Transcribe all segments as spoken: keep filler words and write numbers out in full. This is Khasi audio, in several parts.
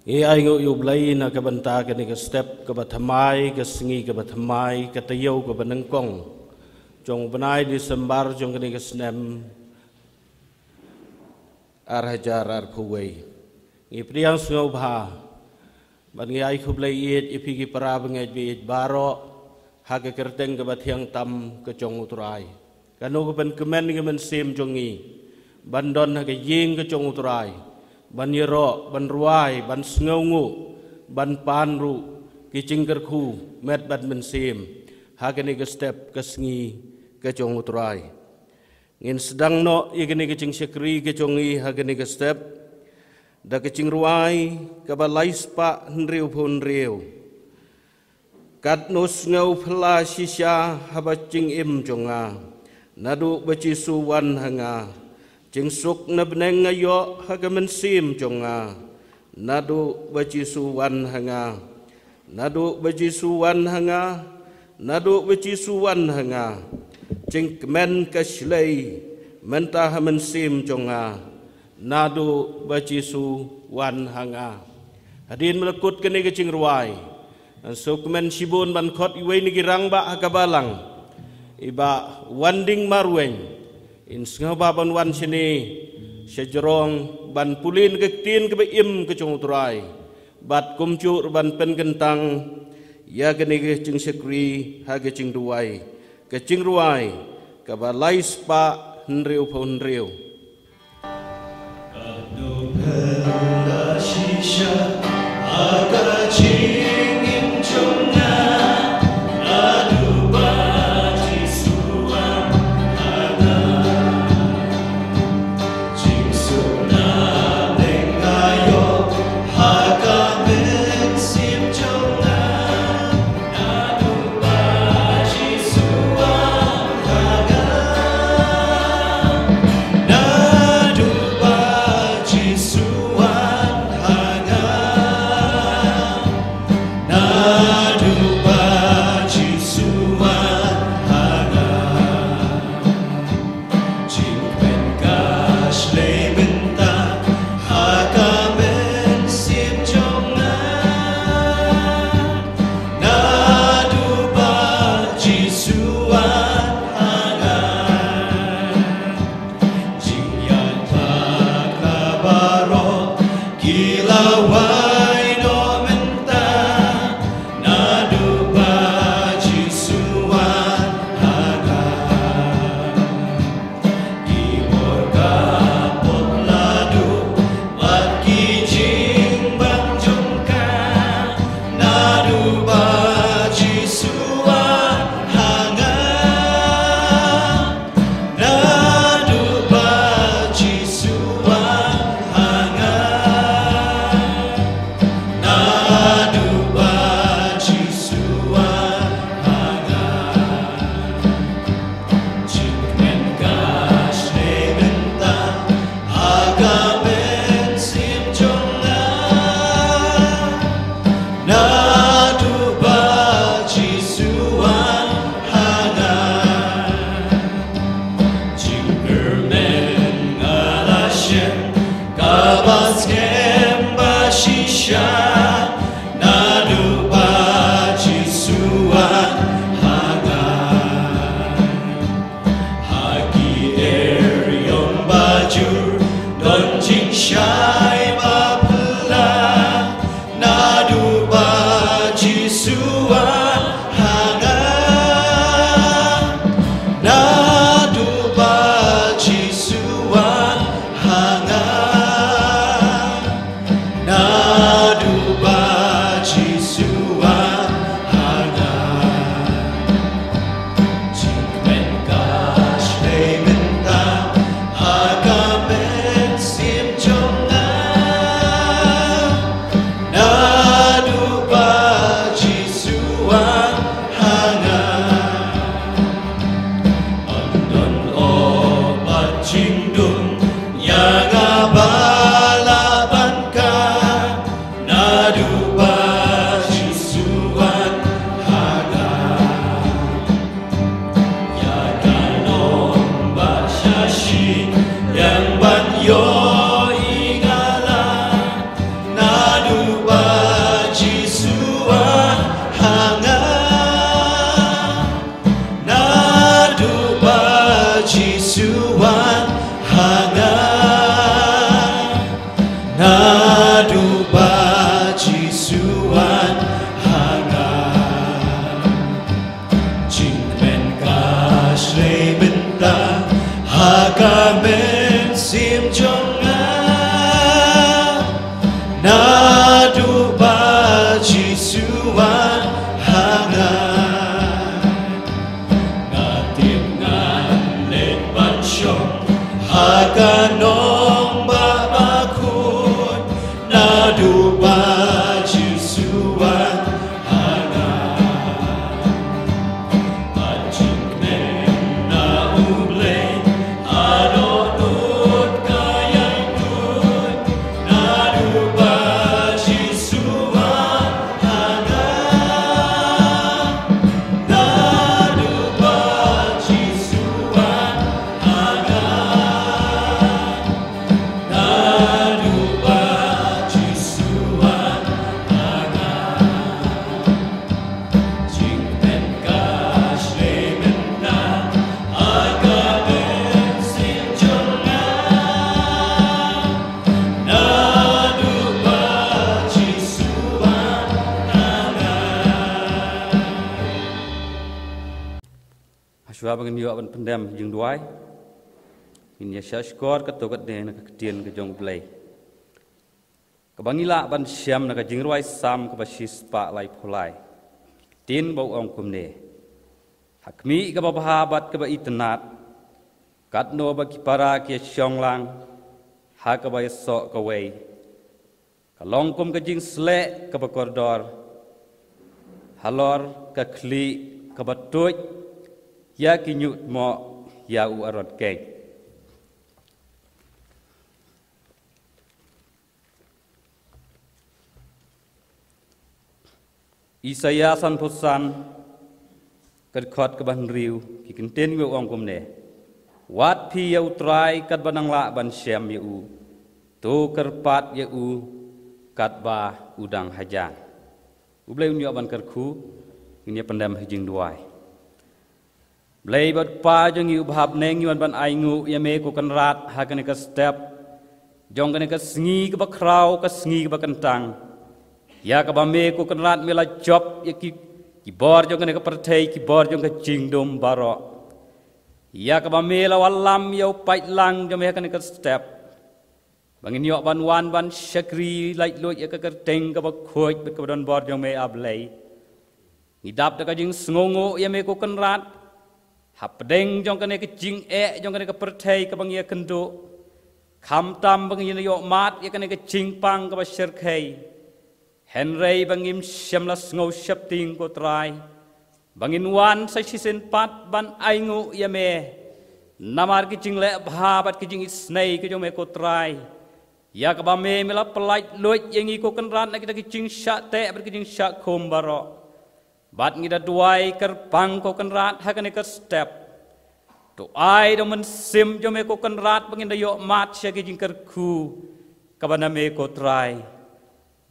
Ngi ai nguh ïa U Blei na ka bynta kane ka step kaba thymmai, ka sngi kaba thymmai, ka taïew kaba nyngkong jong u bnai December jong kane ka snem ar hajar arphew wei. Ngi pdiang sngewbha bad ngi ai khublei ïeit ïa phi ki para bangeit baieit baroh ha ka kyrteng kaba thiang tam ka jong U Trai. Kano ka pynkmen ka mynsiem jong ngi ban don ha ka ïing ka jong U Trai, ban ïaroh, ban rwai, ban sngewnguh, ban pan ruh ki jingkyrkhu met bad mynsiem ha kane ka step ka sngi ka jong U Trai. Ngin sdang noh ïa kane ka jingshakri ka jong ngi ha kane ka step da ka jingrwai kaba lai spah hynriew phew hynriew. Katno sngewphylla shisha ha ba jingim jong nga, naduh ba Jisu wan ha nga. Jingsuk na bneng nga ïoh ha ka mynsiem jong nga, naduh ba Jisu wan ha nga. Naduh ba Jisu wan ha nga, naduh ba Jisu wan ha nga. Jingkmen ka shlei mynta ha mynsiem jong nga, naduh ba Jisu wan ha nga. Hadien ba la kut kane ka jingrwai, ngan sngewkmen shibun ban khot iwei na ki rangbah ha ka balang, i Bah Wanding Marwein. In sngewbha ban wan shane sha jrong ban pule na ka ktien kaba im ka jong U Trai, bad kumjuh ruh ban pynkyntang ïa kane ka jingshakri ha ka jingduwai, ka jingrwai kaba lai spah hynriew phew hynriew. Jingkmen ka shlei mynta ha ka mynsiem jong nga, naduh ba Jisu wan ha nga. Jingïaid bakla baroh ki la wai noh mynta, naduh ba Jisu wan ha nga. Ki bor ka pop la duh bad ki jingbang jong ka, naduh ba Jisu wan ha nga. Naduh ba Jisu wan ha nga. Naduh ba Jisu wan ha nga. Jingkmen ka shlei mynta ha ka mynsiem jong nga, naduh ba Jisu wan ha nga. Jingkyrmen nga la shem kaba skhem ba shisha, naduh ba Jisu wan ha nga. Ha ki eriong ba jur don jingshai ba phylla, naduh ba Jisu wan ha nga. Naduh ba Jisu wan ha nga. Naduh ba Jisu wan ha nga. Jingkmen ka shlei mynta ha ka mynsiem jong nga, Naduh ba Jisu wan ha nga, nga tip ngan leit ban shong ha ka nongbah bakhuid. Naduh ba Jisu wan ha nga, Hashwa ba ngin ïoh ban pyndem jingduwai, ngin ïa shah shkor katto katne na ka ktien ka jong U Blei, kaba ngi lah ban shem na ka Jingrwai Salm kaba shispah laiphew lai. Ktien ba u ong kumne: Ha khmih kaba bha bad kaba itynnad, katno ba ki para ki ïa shong lang ha kaba ïasoh kawei, ka long kum ka jingsleh kaba kordor halor ka khlieh kaba tuid ïa ki ñiuhtmoh ïa u Aron keiñ. Isaïah sanphew san, ka dkhot kaba hynriew, ki kyntien kiba ong kumne: Wad phi ïa U Trai katba nang lah ban shem ïa u, to kyrpad ïa u katba u dang hajan. U Blei un ïoh ban kyrkhu, ngin ïa pyndem ha jingduwai. Blei bad Kpa jong ngi uba ha bneng, ngi wan ban ainguh ïa me ko Kynrad ha kane ka step jong kane ka sngi kaba khraw, ka sngi kaba kyntang, ïa kaba me ko Kynrad me la jop ïa ki, ki bor jong kane ka pyrthei, ki bor jong ka jingdum baroh, ïa kaba me la wallam ïa u paidlang jong me ha kane ka step, ba ngin ïoh ban wan ban shakri laitluid ïa ka kyrteng kaba khuid bad kaba don bor jong me, A Blei. Ngi dap da ka jingsngewnguh ïa me ko Kynrad hapdeng jong kane ka jingeh jong kane ka pyrthei kaba ngi ïakynduh, khamtam ba ngin ïoh mad ïa kane ka jingpang kaba shyrkhei. Hynrei ba ngim shym la sngew sheptieng ko Trai, ba ngin wan sa shisien pat ban ainguh ïa me namar ki jingleh bha bad ki jingisynei ki jong me ko Trai, ïa kaba me me la pyllait luid ïa ngi ko Kynrad na kita ki jingshah teh bad ki jingshah khum baroh. Bad ngi da duwai kyrpang ko Kynrad ha kane ka step, to ai da u Mynsiem jong me ko Kynrad ba ngin da ïoh mad sha ki jingkyrkhu kaba na me ko Trai.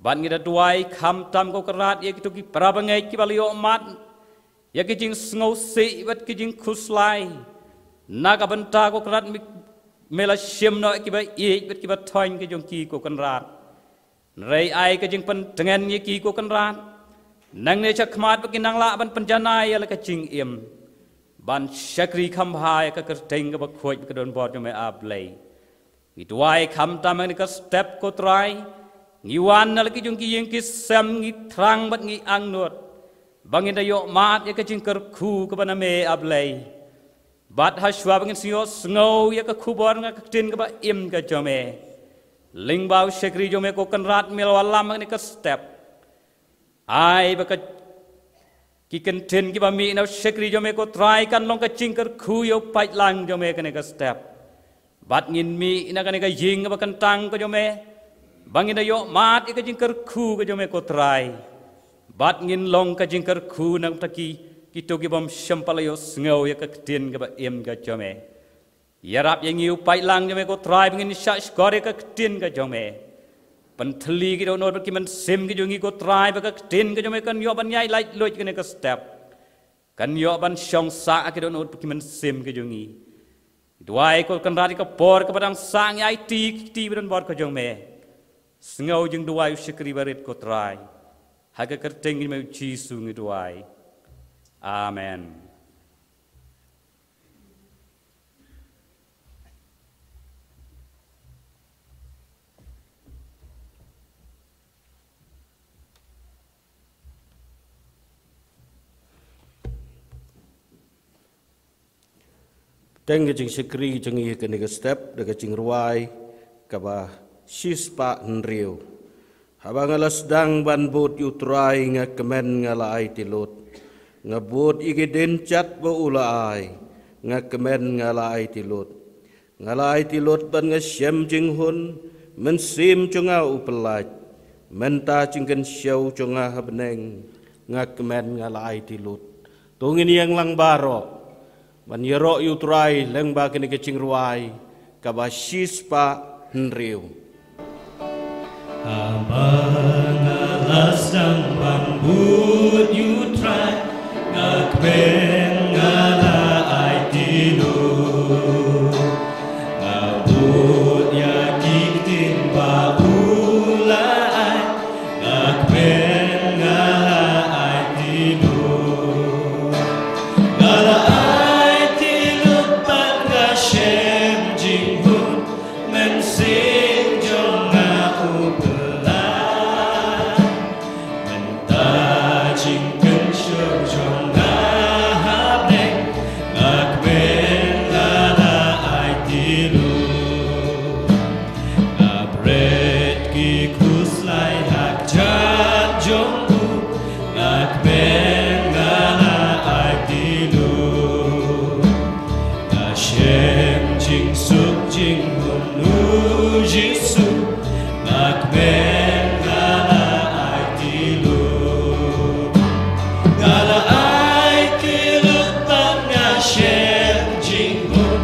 Bad ngi da duwai khamtam ko Kynrad ïa kito ki para bangeit kiba la ïoh mad ïa ki jingsngewsih bad ki jingkhuslai na ka bynta ko Kynrad, me, me la shim noh ïa kiba ïeit bad kiba thoiñ ki jong ki ko Kynrad. Hynrei ai ka jingpyntngen ïa ki ko Kynrad, nangne shakhmat ba kin nang lah ban pynjanai ïa la ka jingim, ban shakri kham bha ïa ka kyrteng kaba khuid bad ka don bor jong me, A Blei. Ngi duwai khamtam ha kane ka step ko Trai, ngi wan na la ki jong ki ïing ki sem, ngi thrang bad ngi angnud ba ngin da ïoh mad ïa ka jingkyrkhu kaba na me, A Blei. Bad hashwa ba ngin sngew, sngew ïa ka khubor na ka ktien kaba im ka jong me, lyngba u shakri jong me ko Kynrad me la wallam ha kane ka step, ai ba ka, ki kyntien kiba mih na u shakri jong me ko Trai kan long ka jingkyrkhu ïa u paidlang jong me ha kane ka step. Bad ngin mih na kane ka ïing kaba kyntang ka jong me ba ngin da ïoh mad ïa ka jingkyrkhu ka jong me ko Trai. Bad ngin long ka jingkyrkhu na ka bynta ki, kito ki bym shym pat la ïohsngew ïa ka ktien kaba im ka jong me. Ïarap ïa ngi u paidlang jong me ko Trai ba ngin shah shkor ïa ka ktien ka jong me. Pynthylli ki dohnud bad ki mynsiem ki jong ngi ko Trai ba ka ktien ka jong me kan ïoh ban ïai laitluid ha kane ka step, kan ïoh ban shong sah ha ki dohnud bad ki mynsiem ki jong ngi. Duwai ko Kynrad ïa ka por kaba dang sah ngi aiti ki kti ba don bor ka jong me. Sngew jingduwai u shakri barit ko Trai. Ha ka kyrteng jong me u Jisu ngi duwai. Amen. Teng ka jingshakri jong ngi kane ka step da ka jingrwai kaba shispah hynriew. Haba nga la sdang ban bud ïa u Trai, nga kmen nga la aiti lut. Nga bud ïa ki dienjat ba u la ai, nga kmen nga la aiti lut. Nga la aiti lut bad nga shem jinghun, mynsiem jong nga u pyllait. Mynta jingkynshew jong nga ha bneng, nga kmen nga la aiti lut. To ngin ïeng lang baroh ban ïaroh ïa u Trai lyngba kane ka jingrwai kaba shispah hynriew. Haba nga la sdang ban bud ïa u Trai, nga kmen nga la aiti lut. Nga bud ïa ki ktien ba u la ai, nga kmen nga la aiti lut. Nga la aiti lut bad nga shem jinghun, mynsiem jong nga u pyllait. Mynta jingkynshew jong nga ha bneng, nga kmen nga la aiti lut. Nga bret ki khuslai ha kjat jong u, nga kmen nga la aiti lut. Nga shem jingsuk jinghun u Jisu, nga kmen nga la aiti lut. Nga la aiti lut bad nga shem jinghun,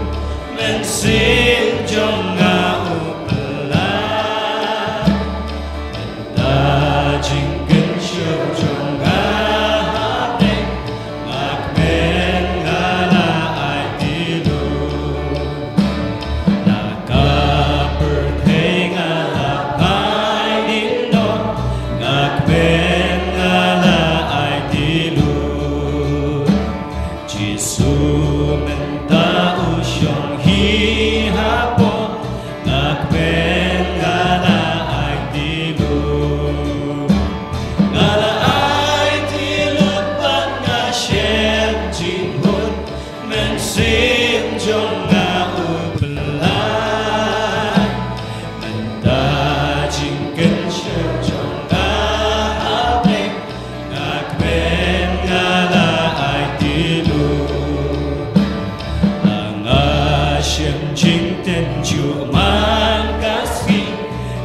mynsiem jong nga u pyllait. Mynta jingkynshew jong nga ha bneng, nga kmen nga la aiti lut. Na ka pyrthei nga la phai ding noh, nga kmen nga la aiti lut. Jisu mynta u shong hi hapoh, nga kmen nga la aiti lut. Nga la aiti lut bad nga shem jinghun, mynsiem jong nga u pyllait. Mynta jingkynshew jong nga ha bneng, nga kmen nga la aiti lut. Nga shem jingtynjuh man ka sngi,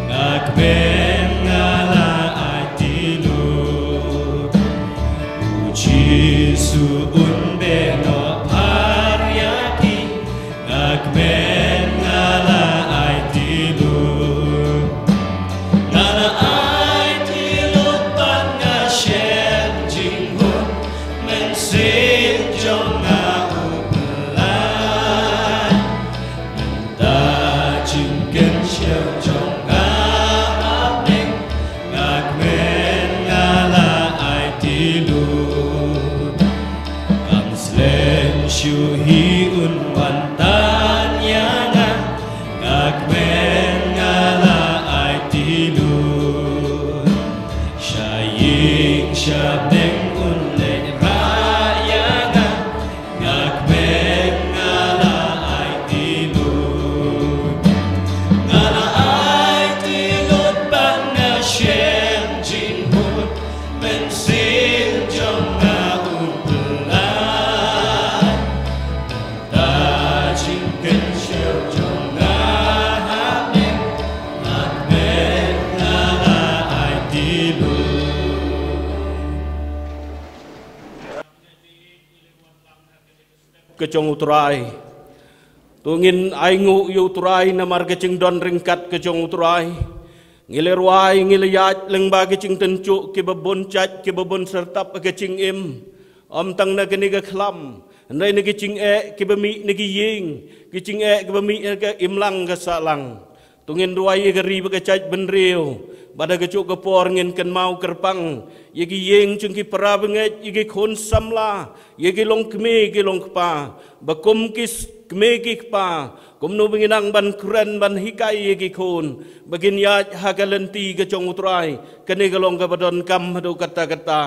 nga kmen nga la aiti lut. U Jisu un beh noh bha ïa ki, nga kmen nga la aiti lut. Nga la aiti lut bad nga shem jinghun, mynsiem jong nga u pyllait. Mynta jingkynshew jong nga ha bneng, nga kmen nga la aiti lut. Kam slem shuh hi un wan tan ïa nga, nga kmen nga la aiti lut. Sha ïing sha bneng un leh rah ïa nga, nga kmen nga la aiti lut. Nga la aiti lut bad nga shem jinghun, mynsiem jong nga u pyllait. Mynta jingkynshew jong nga ha bneng, nga kmen nga la aiti lut. Ka jong u Trai. To ngin ainguh ïa u Trai namar ka jingdon ryngkat ka jong u Trai. Ngi la rwai, ngi la ïaid lyngba ki jingtynjuh kiba bun jait, kiba bun syrtap ha ka jingim. Ym tang na kane ka khlam, hynrei na ki jingeh kiba mih na ki ïing, ki jingeh kiba mih na ka imlang ka sahlang. To ngin rwai ïa ka ri bad ka jaitbynriew, bad ha kajuh ka por ngin kynmaw kyrpang ïa ki ïing jong ki para bangeit, ïa ki khun samla, ïa ki longkmie ki longkpa, ba kum ki s-, kmie ki kpa, kumno ba ngin nang ban kren ban hikai ïa ki khun ba kin ïaid ha ka lynti ka jong u Trai. Kane ka long kaba donkam haduh katta katta.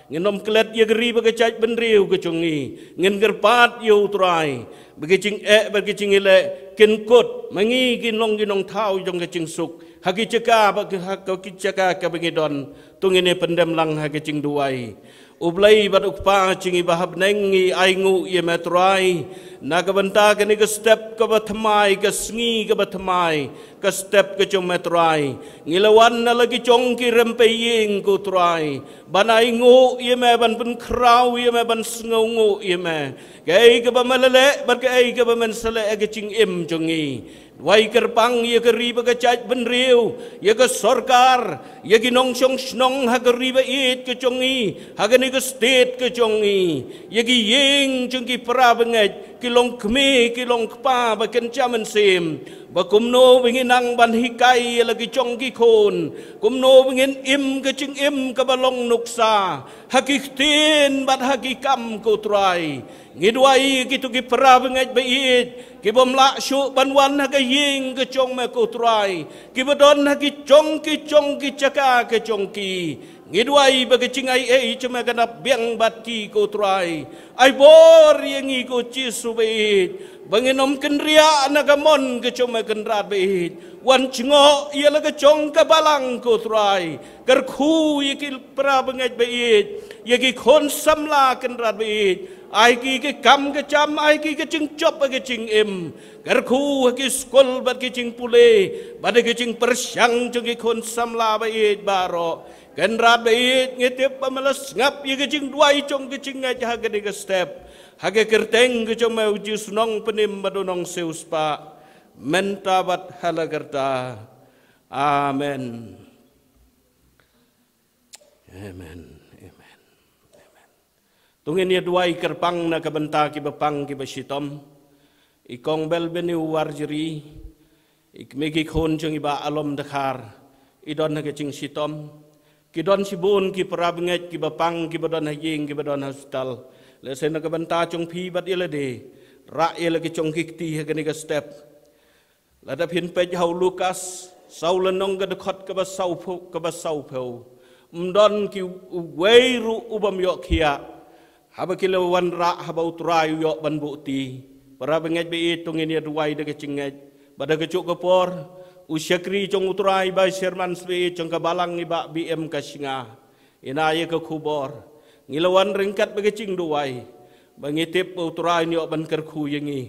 Ngin ym klet ïa ka ri bad ka jaitbynriew ka jong ngi. Ngin kyrpad ïa u Trai ba ki jingeh bad ki jingïaleh kin kut, ma ngi kin long ki nongthaw jong ka jingsuk ha ki jaka ba ki, ha ki jaka kaba ngi don. To ngin ïa pyndem lang ha ka jingduwai. U Blei bad U Kpa jong ngi ba ha bneng, ngi ainguh ïa me Trai na ka bynta kane ka step kaba thymmai, ka sngi kaba thymmai, ka step ka jong me Trai. Ngi la wan na la ki jong ki rympei ïing ko Trai ban ainguh ïa me, ban pynkhraw ïa me, ban sngewnguh ïa me. Kaei kaba me la leh bad kaei kaba men sa leh ha ka jingim jong ngi. Duwai kyrpang ïa ka ri bad ka jaitbynriew, ïa ka sorkar, ïa ki nongshong shnong ha ka ri ba ïeit ka jong ngi, ha kane ka state ka jong ngi, ïa ki ïing jong ki para bangeit, ki longkmie ki longkpa ba kynja mynsiem, ba kumno ba ngin nang ban hikai ïa la ki jong ki khun, kumno ba ngin im ka jingim kaba long nuksa ha ki ktien bad ha ki kam ko Trai. Ngi duwai ïa kito ki para bangeit ba ïeit ki bym lah shuh ban wan ha ka ïing ka jong me ko Trai, ki ba don ha ki jong ki jong ki jaka ka jong ki. Ngi duwai ba ka jingaiei jong me kan ap biang bad ki ko Trai. Ai bor ïa ngi ko Jisu ba ïeit, ba ngin ym kynriah na ka mon ka jong me Kynrad ba ïeit. Wan jngoh ïa la ka jong ka balang ko Trai. Kyrkhu ïa ki para bangeit ba ïeit, ïa ki khun samla Kynrad ba ïeit. Ai ki ki kam ka jam, ai ki ka jingjop ha ka jingim. Kyrkhu ha ki skul bad ki jingpule bad ha ki jingpyrshang jong ki khun samla ba ïeit baroh. Kynrad ba ïeit, ngi tip ba me la sngap ïa ka jingduwai jong ka jingngeit ha kane ka step. Ha ka kyrteng ka jong me u Jisu Nongpynim bad u Nongsiewspah, mynta bad ha la karta. Amen. Amen. Amen. Amen. To ngin ïa duwai kyrpang na ka bynta ki ba pang ki ba shitom. I Kong Belbeniw Warjri, i kmie ki khun jong i Bah Alom Dkhar, i don ha ka jingshitom. Ki don shibun ki para bangeit ki ba pang, ki ba don ha ïing, ki ba don ha hospital. Lehse na ka bynta jong phi bad ïa lade, rah ïa la ki jong ki kti ha kane ka step. Lada phin peit ha u Lukas saw lynnong ka dkhot kaba sawphew, kaba sawphew, ym don ki, uwei ruh u bym ïoh khiah haba ki la wanrah, haba u Trai u ïoh ban buh kti. Para bangeit ba ïeit, to ngin ïa duwai da ka jingngeit. Bad ha kajuh ka por, u shakri jong u Trai, Bah Sherman Sbei jong ka balang, i Bah B M Kashnga, i na ïa ka khubor. Ngi la wan ryngkat bad ka jingduwai, ba ngi tip ba u Trai un ïoh ban kyrkhu ïa ngi.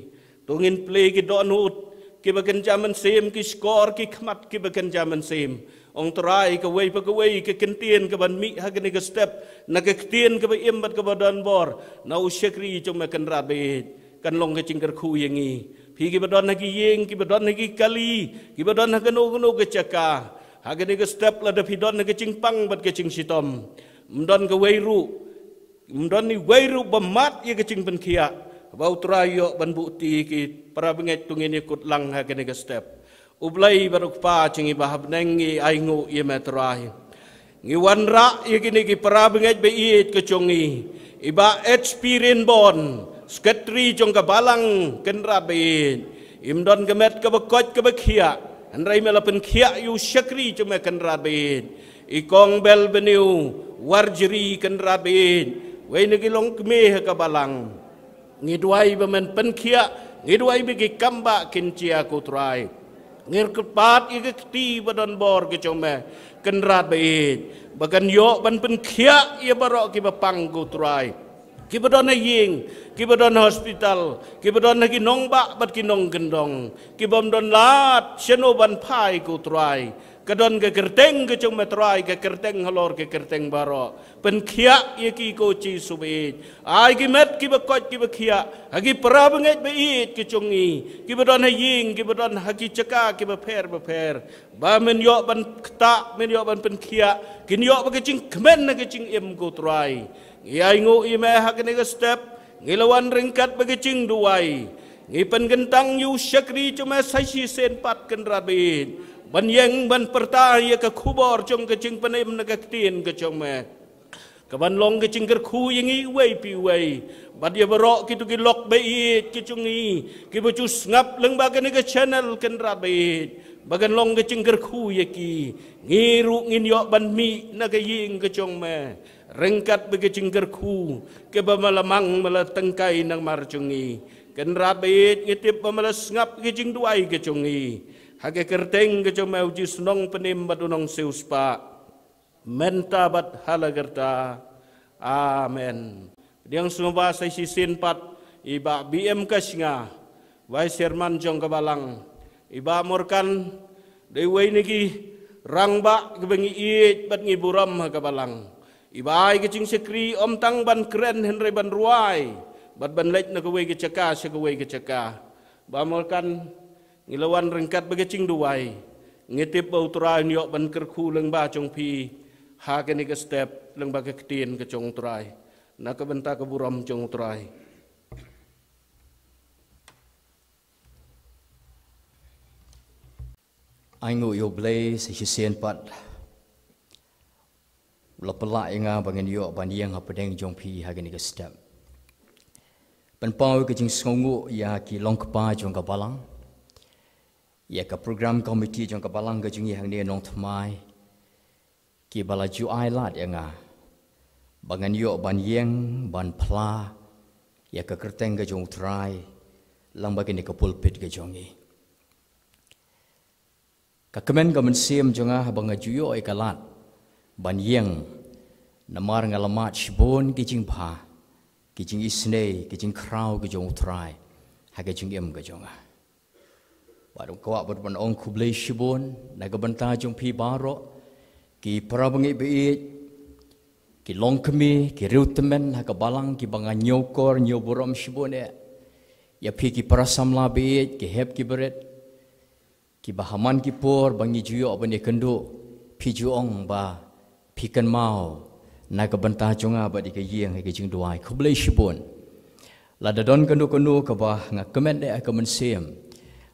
To ngin plie ki dohnud ki ba kynja mynsiem, ki shkor ki khmat ki ba kynja mynsiem. Ong Trai, kawei pa kawei ka kyntien ka ban mih ha kane ka step, na ka ktien ka ba im bad ka ba don bor na u shakri jong me Kynrad ba ïeit, kan long ka jingkyrkhu ïa ngi. Phi ki ba don ha ki ïing, ki ba don ha ki kali, ki ba don ha kano kano ka jaka, ha kane ka step lada phi don ha ka jingpang bad ka jingshitom, ym don kawei ruh, ym don iwei ruh ba mad ïa ka jingpynkhiah, ba u Trai u ïoh ban buh kti. Ki para bangeit, to ngin ïa kut lang ha kane ka step. U Blei bad U Kpa jong ngi ba ha bneng, ngi ainguh ïa me Trai. Ngi wanrah ïa kine ki para bangeit ba ïeit ka jong ngi. I Bah H P Rinbon, Secretary jong ka balang Kynrad ba ïeit, im don ka met ka ba koit ka ba khiah, hynrei me la pynkhiah ïa u shakri jong me Kynrad ba ïeit. I Kong Belbeniw Warjri Kynrad ba ïeit, wei na ki longkmie ha ka balang. Ngi duwai ba men pynkhiah, ngi duwai ba ki kam ba kin jia ko Trai. Ngi kyrpad ïa ka kti ba don bor ka jong me Kynrad ba ïeit, ba kan ïoh ban pynkhiah ïa baroh ki ba pang ko Trai, ki ba don ha ïing, ki ba don ha hospital, ki ba don ha ki nongbah bad ki nongkyndong, ki bym don lad shano ban phai ko Trai. Ka don ka kyrteng ka jong me Trai, ka kyrteng halor ka kyrteng baroh. Pynkhiah ïa ki ko Jisu ba ïeit. Ai ki met ki ba koit ki ba khiah ha ki para bangeit ba ïeit ka jong ngi, ki ba don ha ïing, ki ba don ha ki jaka ki ba pher ba pher, ba men ïoh ban ktah, men ïoh ban pynkhiah, kin ïoh ba ka jingkmen ha ka jingim ko Trai. Ngi ainguh ïa me ha kane ka step, ngi la wan ryngkat ba ka jingduwai. Ngi pynkyntang ïa u shakri jong me sa shisien pat Kynrad ba ïeit, ban ïeng ban pyrta ïa ka khubor jong ka jingpynim na ka ktien ka jong me, ka ban long ka jingkyrkhu ïa ngi iwei pa iwei. Bad ïa baroh kito ki lok ba ïeit ki jong ngi, ki ba ju sngap lyngba kane ka channel Kynrad ba ïeit, ba kan long ka jingkyrkhu ïa ki. Ngi ruh ngin ïoh ban mih na ka ïing ka jong me, Ryngkat bad ka jingkyrkhu kaba me la mang me la tyngkai nangmar jong ngi, Kynrad baieit, ngi tip ba me la sngap ka jingduwai ka jong ngi ha ka kyrteng ka jong me, U Jisu Nongpynim bad U Nongsiewspah, mynta bad ha la karta. Amen. Pdiang sngewbha sa shisien pat i Bah B M Kashnga, Vice Chairman jong ka Balang, i Bah Morkan, dei uwei na ki rangbah kiba ngi ïeit bad ngi burom ha ka Balang, iba ai ka jingshakri ym tang ban kren hynrei ban rwai bad ban leit na kawei ka jaka sha kawei ka jaka. Bah Morkan, ngi la wan ryngkat bad ka jingduwai. Ngi tip ba U Trai un ïoh ban kyrkhu lyngba jong phi ha kane ka step lyngba ka ktien ka jong U Trai, na ka bynta ka burom jong U Trai. Ai nguh ïa U Blei sa shisien pat u la pynlah ïa nga ba ngan ïoh ban ïeng hapdeng jong phi ha kane ka step. Pynpaw ka jingsngewnguh ïa ki longkpa jong ka Balang, ïa ka program committee jong ka Balang ka jong ngi hangne Nongthymmai, kiba la ju ai lad ïa nga ba ngan ïoh ban ïeng ban phla ïa ka kyrteng ka jong U Trai lyngba kane ka pulpit ka jong ngi. Ka kmen ka mynsiem jong nga haba nga ju ïoh ïa ka lad ban ïeng, namar nga la mad shibun ki jingbha, ki jingisynei, ki jingkhraw ki jong U Trai ha ka jingim ka jong nga. Bad nga kwah bad ban ong khublei shibun na ka bynta jong phi baroh ki para bangeit baieit, ki longkmie, ki riewtymmen ha ka Balang kiba nga ñiewkor ñiewburom shibun eh, ïa phi ki para samla baieit, ki hep ki barit, kiba ha man ki por ba ngi ju ïoh ban ïakynduh, phi ju ong ba phi kynmaw na ka bynta jong nga bad ïa ka ïing ha ka jingduwai. Khublei shibun. Lada don kano kano kaba nga kmen eh ha ka mynsiem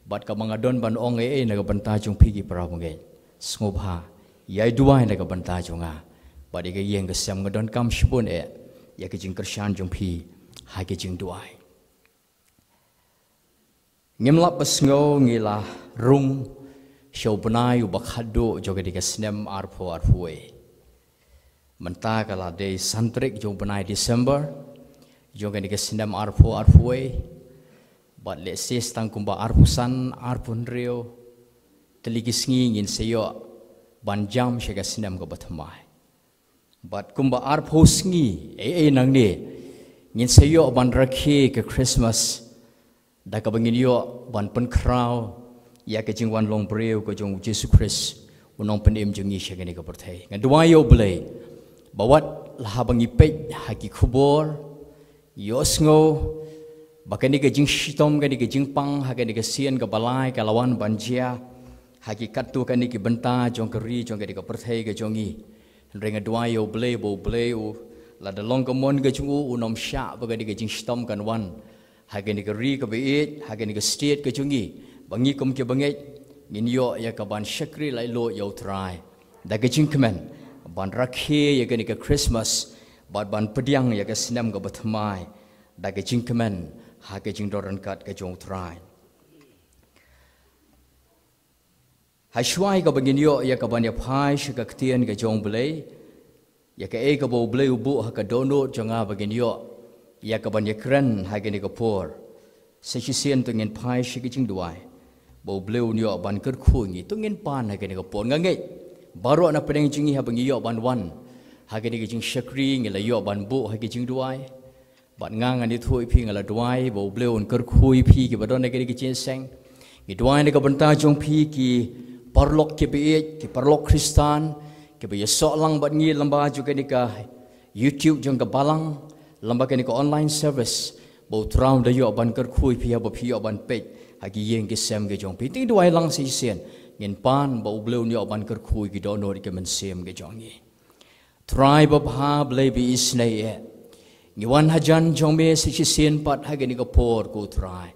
bad kaba nga don ban ong ei ei na ka bynta jong phi ki para bangeit, sngewbha ïai duwai na ka bynta jong nga bad ïa ka ïing ka sem. Nga donkam shibun eh ïa ka jingkyrshan jong phi ha ka jingduwai. Ngim lah ba sngew ngi la rung sha u bnai uba khatduh jong kane ka snem arphew arphew wei. Mynta ka la dei san tarik jong u bnai December jong kane ka snem arphew arphew wei. Bad lehse tang kumba arphew san, arphew hynriew tylli ki sngi ngin sa ïoh ban jam sha ka snem kaba thymmai. Bad kumba arphew sngi ei ei nangne ngin sa ïoh ban rakhe ka Christmas da kaba ngin ïoh ban pynkhraw ïa ka jingwan long briew ka jong U Jisu Khrist U Nongpynim jong ngi sha kane ka pyrthei. Nga duwai ïa U Blei ba wat la haba ngi peit ha ki khubor, ïohsngew ba kane ka jingshitom, kane ka jingpang ha kane ka sien kaba lai ka la wan ban jia ha ki katto katne ki bynta jong ka ri, jong kane ka pyrthei ka jong ngi. Hynrei nga duwai ïa U Blei ba U Blei u, lada long ka mon ka jong u, un ym shah ba kane ka jingshitom kan wan ha kane ka ri kaba ïeit, ha kane ka state ka jong ngi, ba ngi kum ki bangeit ngin ïoh ïa ka ban shakri laitluid ïa U Trai da ka jingkmen ban rakhe ïa kane ka Christmas bad ban pdiang ïa ka snem kaba thymmai da ka jingkmen ha ka jingdon ryngkat ka jong U Trai. Hashwa ïa kaba ngin ïoh ïa ka ban ïa phai sha ka ktien ka jong U Blei, ïa kaei kaba U Blei u buh ha ka dohnud jong nga ba ngin ïoh ïa ka ban ïa kren ha kane ka por, sa shisien to ngin phai sha ka jingduwai ba U Blei un ïoh ban kyrkhu ïa ngi. To ngin pan ha kane ka por. Nga ngeit baroh na pdeng jong ngi haba ngi ïoh ban wan ha kane ka jingshakri ngi la ïoh ban buh ha ka jingduwai. Bad nga ngan ïathuh ïa phi, nga la duwai ba U Blei un kyrkhu ïa phi kiba don ha kane ka jingïaseng. Ngi duwai na ka bynta jong phi ki paralok kiba ïeit, ki paralok Khristan kiba ïasoh lang bad ngi lyngba jong kane ka YouTube jong ka Balang, lyngba kane ka online service, ba U Trai un da ïoh ban kyrkhu ïa phi haba phi ïoh ban peit ha ki ïing ki sem ki jong phi. Te duwai lang sa shisien, ngin pan ba U Blei un ïoh ban kyrkhu ïa ki dohnud ki mynsiem ki jong ngi. Trai babha, Blei ba isynei eh, ngi wan hajan jong me sa shisien pat ha kane ka por ko Trai.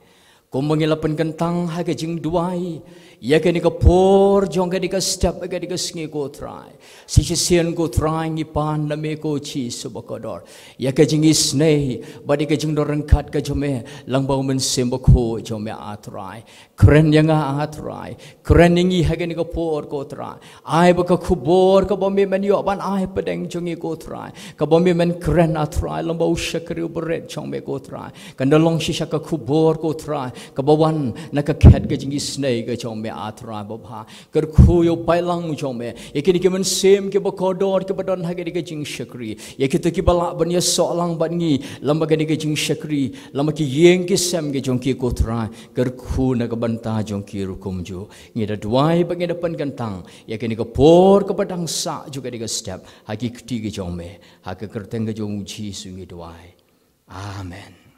Kumba ngi la pynkyntang ha ka jingduwai ïa kane ka por jong kane ka step, kane ka sngi, ko Trai. Shisien, ko Trai, ngi pan na me, ko Jisu bakordor, ïa ka jingisynei bad ïa ka jingdon ryngkat ka jong me lyngba U Mynsiem Bakhuid jong me, ah Trai. Kren ïa nga, ah Trai. Kren ïa ngi ha kane ka por, ko Trai. Ai ba ka khubor kaba me men ïoh ban ai hapdeng jong ngi, ko Trai, kaba me men kren, ah Trai, lyngba u shakri uba rit jong me, ko Trai, kan da long shisha ka khubor, ko Trai, kaba wan na ka khet ka jingisynei ka jong me, ah Trai babha. Kyrkhu ïa u paidlang jong me, ïa kine ki mynsiem kiba kordor kiba don ha kane ka jingshakri, ïa kito kiba lah ban ïasoh lang bad ngi lyngba kane ka jingshakri, lyngba ki ïing ki sem ki jong ki, ko Trai. Kyrkhu na ka bynta jong ki ruh kumjuh. Ngi da duwai bad ngi da pynkyntang ïa kane ka por kaba dang sah jong kane ka step ha ki kti ki jong me. Ha ka kyrteng ka jong U Jisu ngi duwai. Amen.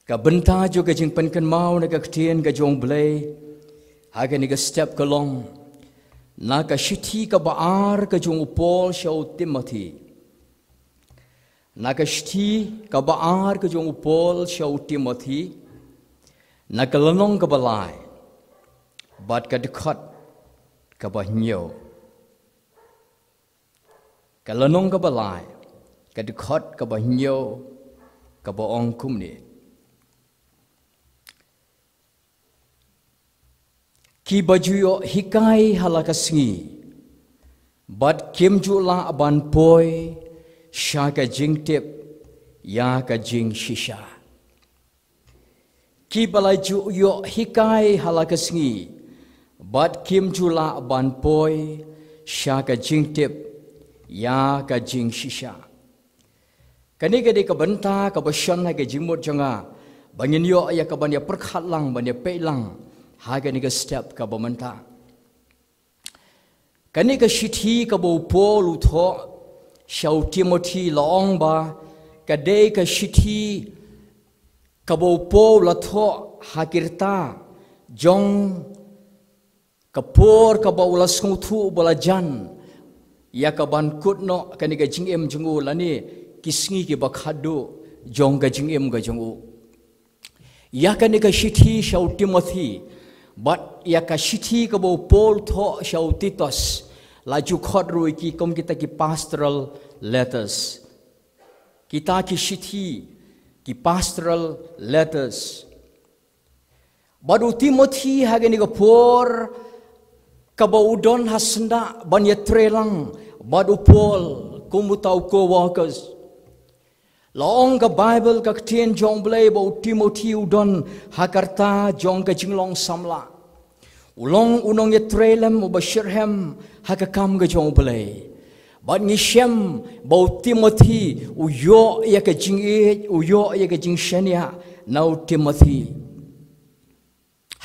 Ka bynta jong ka jingpynkynmaw na ka ktien ka jong U Blei ha kane ka step ka long na ka shithi kaba ar ka jong u Paul sha u Timothi. Na ka shithi kaba ar ka jong u Paul sha u Timothi, na ka lynnong kaba lai bad ka dkhot kaba hynñiew. Ka lynnong kaba lai, ka dkhot kaba hynñiew, kaba ong kumne: Kiba ju ïoh hikai ha la ka sngi, bad kim ju lah ban poi sha ka jingtip ïa ka jingshisha. Kiba la ju ïoh hikai ha la ka sngi, bad kim ju lah ban poi sha ka jingtip ïa ka jingshisha. Kane ka dei ka bynta kaba shon ha ka jingmut jong nga ba ngin ïoh ïa kaban ïa pyrkhat lang, ban ïa peit lang ha kane ka step kaba mynta. Kane ka shithi kaba u Paul u thoh sha u Timothi, la ong ba ka dei ka shithi kaba u Paul u la thoh ha ki rta jong ka por kaba u la sngewthuh ba la jan ïa kaban kut noh kane ka jingim jong u, lane ki sngi kiba khatduh jong ka jingim ka jong u. Ïa kane ka shithi sha u Timothi bad ïa ka shithi kaba u Paul u thoh sha u Titus, la ju khot ruh ïa ki kum kita ki pastoral letters. Kita ki shithi, ki pastoral letters. Bad u Timothi ha kane ka por kaba u don ha syndah ban ïatrei lang bad u Paul kum uta u co-workers. La ong ka Baibl, ka ktien jong U Blei, ba u Timothi u don ha ka rta jong ka jinglong samla. U long u nongïatrei lem uba shitrhem ha ka kam ka jong U Blei. Bad ngi shem ba u Timothi u ïoh ïa ka jingïeit, u ïoh ïa ka jingshaniah na u Timothi.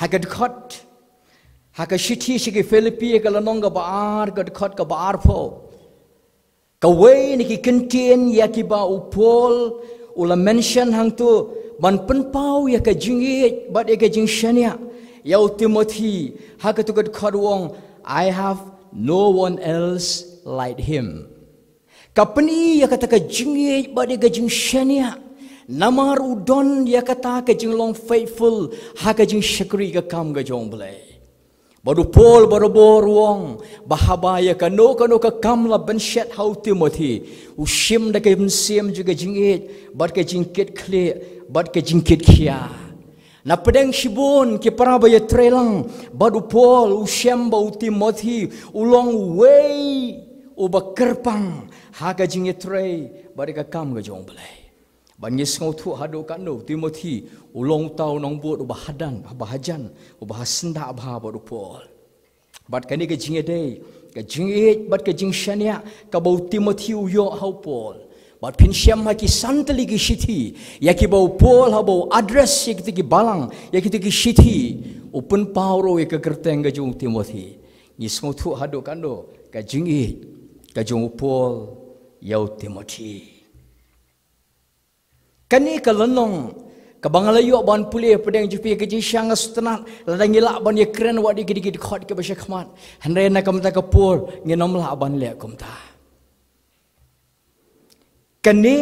Ha ka dkhot, ha ka shithi sha ki Philippi, ka lynnong kaba ar, ka dkhot kaba arphew. Kawei na ki kyntien ïa kiba u Paul u la mention hangto ban pynpaw ïa ka jingïeit bad ïa ka jingshaniah ïa u Timothi, ha kato ka dkhot u ong, "I have no one else like him." Ka pyni ïa kata ka jingïeit bad ïa ka jingshaniah namar u don ïa kata ka jinglong faithful ha ka jingshakri ka kam ka jong U Blei. Bad u Paul barabor u ong ba haba ïa kano kano ka kam la bynshet ha u Timothi, u shim da ka mynsiem jong ka jingïeit bad ka jingkitkhlieh bad ka jingkitkhia. Na pdeng shibun ki para ba ïatrei lang bad u Paul, u shem ba u Timothi u long uwei uba kyrpang ha ka jingïatrei bad ka kam ka jong U Blei. Bad ngi sngewthuh haduh katno u Timothi u long uta u nongbud uba hajan, uba hajan, uba ha syndah bha bad u Paul. Bad kane ka jingïadei, ka jingïeit bad ka jingshaniah kaba u Timothi u ïoh ha u Paul. Bad phin shem ha ki san tylli ki shithi ïa kiba u Paul, haba u address ïa kita ki balang, ïa kita ki shithi, u pynpaw ruh ïa ka kyrteng ka jong u Timothi. Ngi sngewthuh haduh katno ka jingïeit ka jong u Paul ïa u Timothi. Kane ka lynnong kaba nga la ïoh ban pule hapdeng jong phi, ka jingshisha nga sngewtynnat lada ngi lah ban ïakren wat ïa ki dkhot kiba shakhmat, hynrei na ka bynta ka por ngin ym lah ban leh kumta. Kane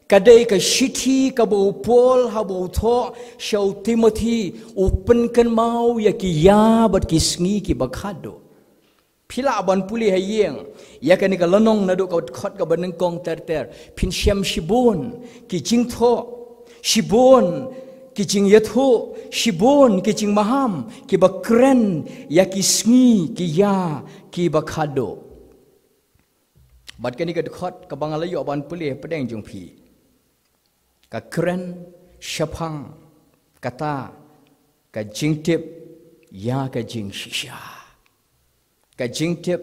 Ka dei ka shithi kaba u Paul haba u thoh sha u Timothi, u pynkynmaw ïa ki ïa bad ki sngi kiba khadduh. Phi lah ban pule ha ïing ïa kane ka lynnong naduh ka dkhot kaba nyngkong ter ter, phin shem shibun ki jingthoh, shibun ki jingïathuh, shibun ki jingmaham kiba kren ïa ki sngi ki ïa kiba khadduh. Bad kane ka dkhot kaba nga la ïoh ban pule hapdeng jong phi, ka kren shaphang kata ka jingtip ïa ka jingshisha. Ka jingtip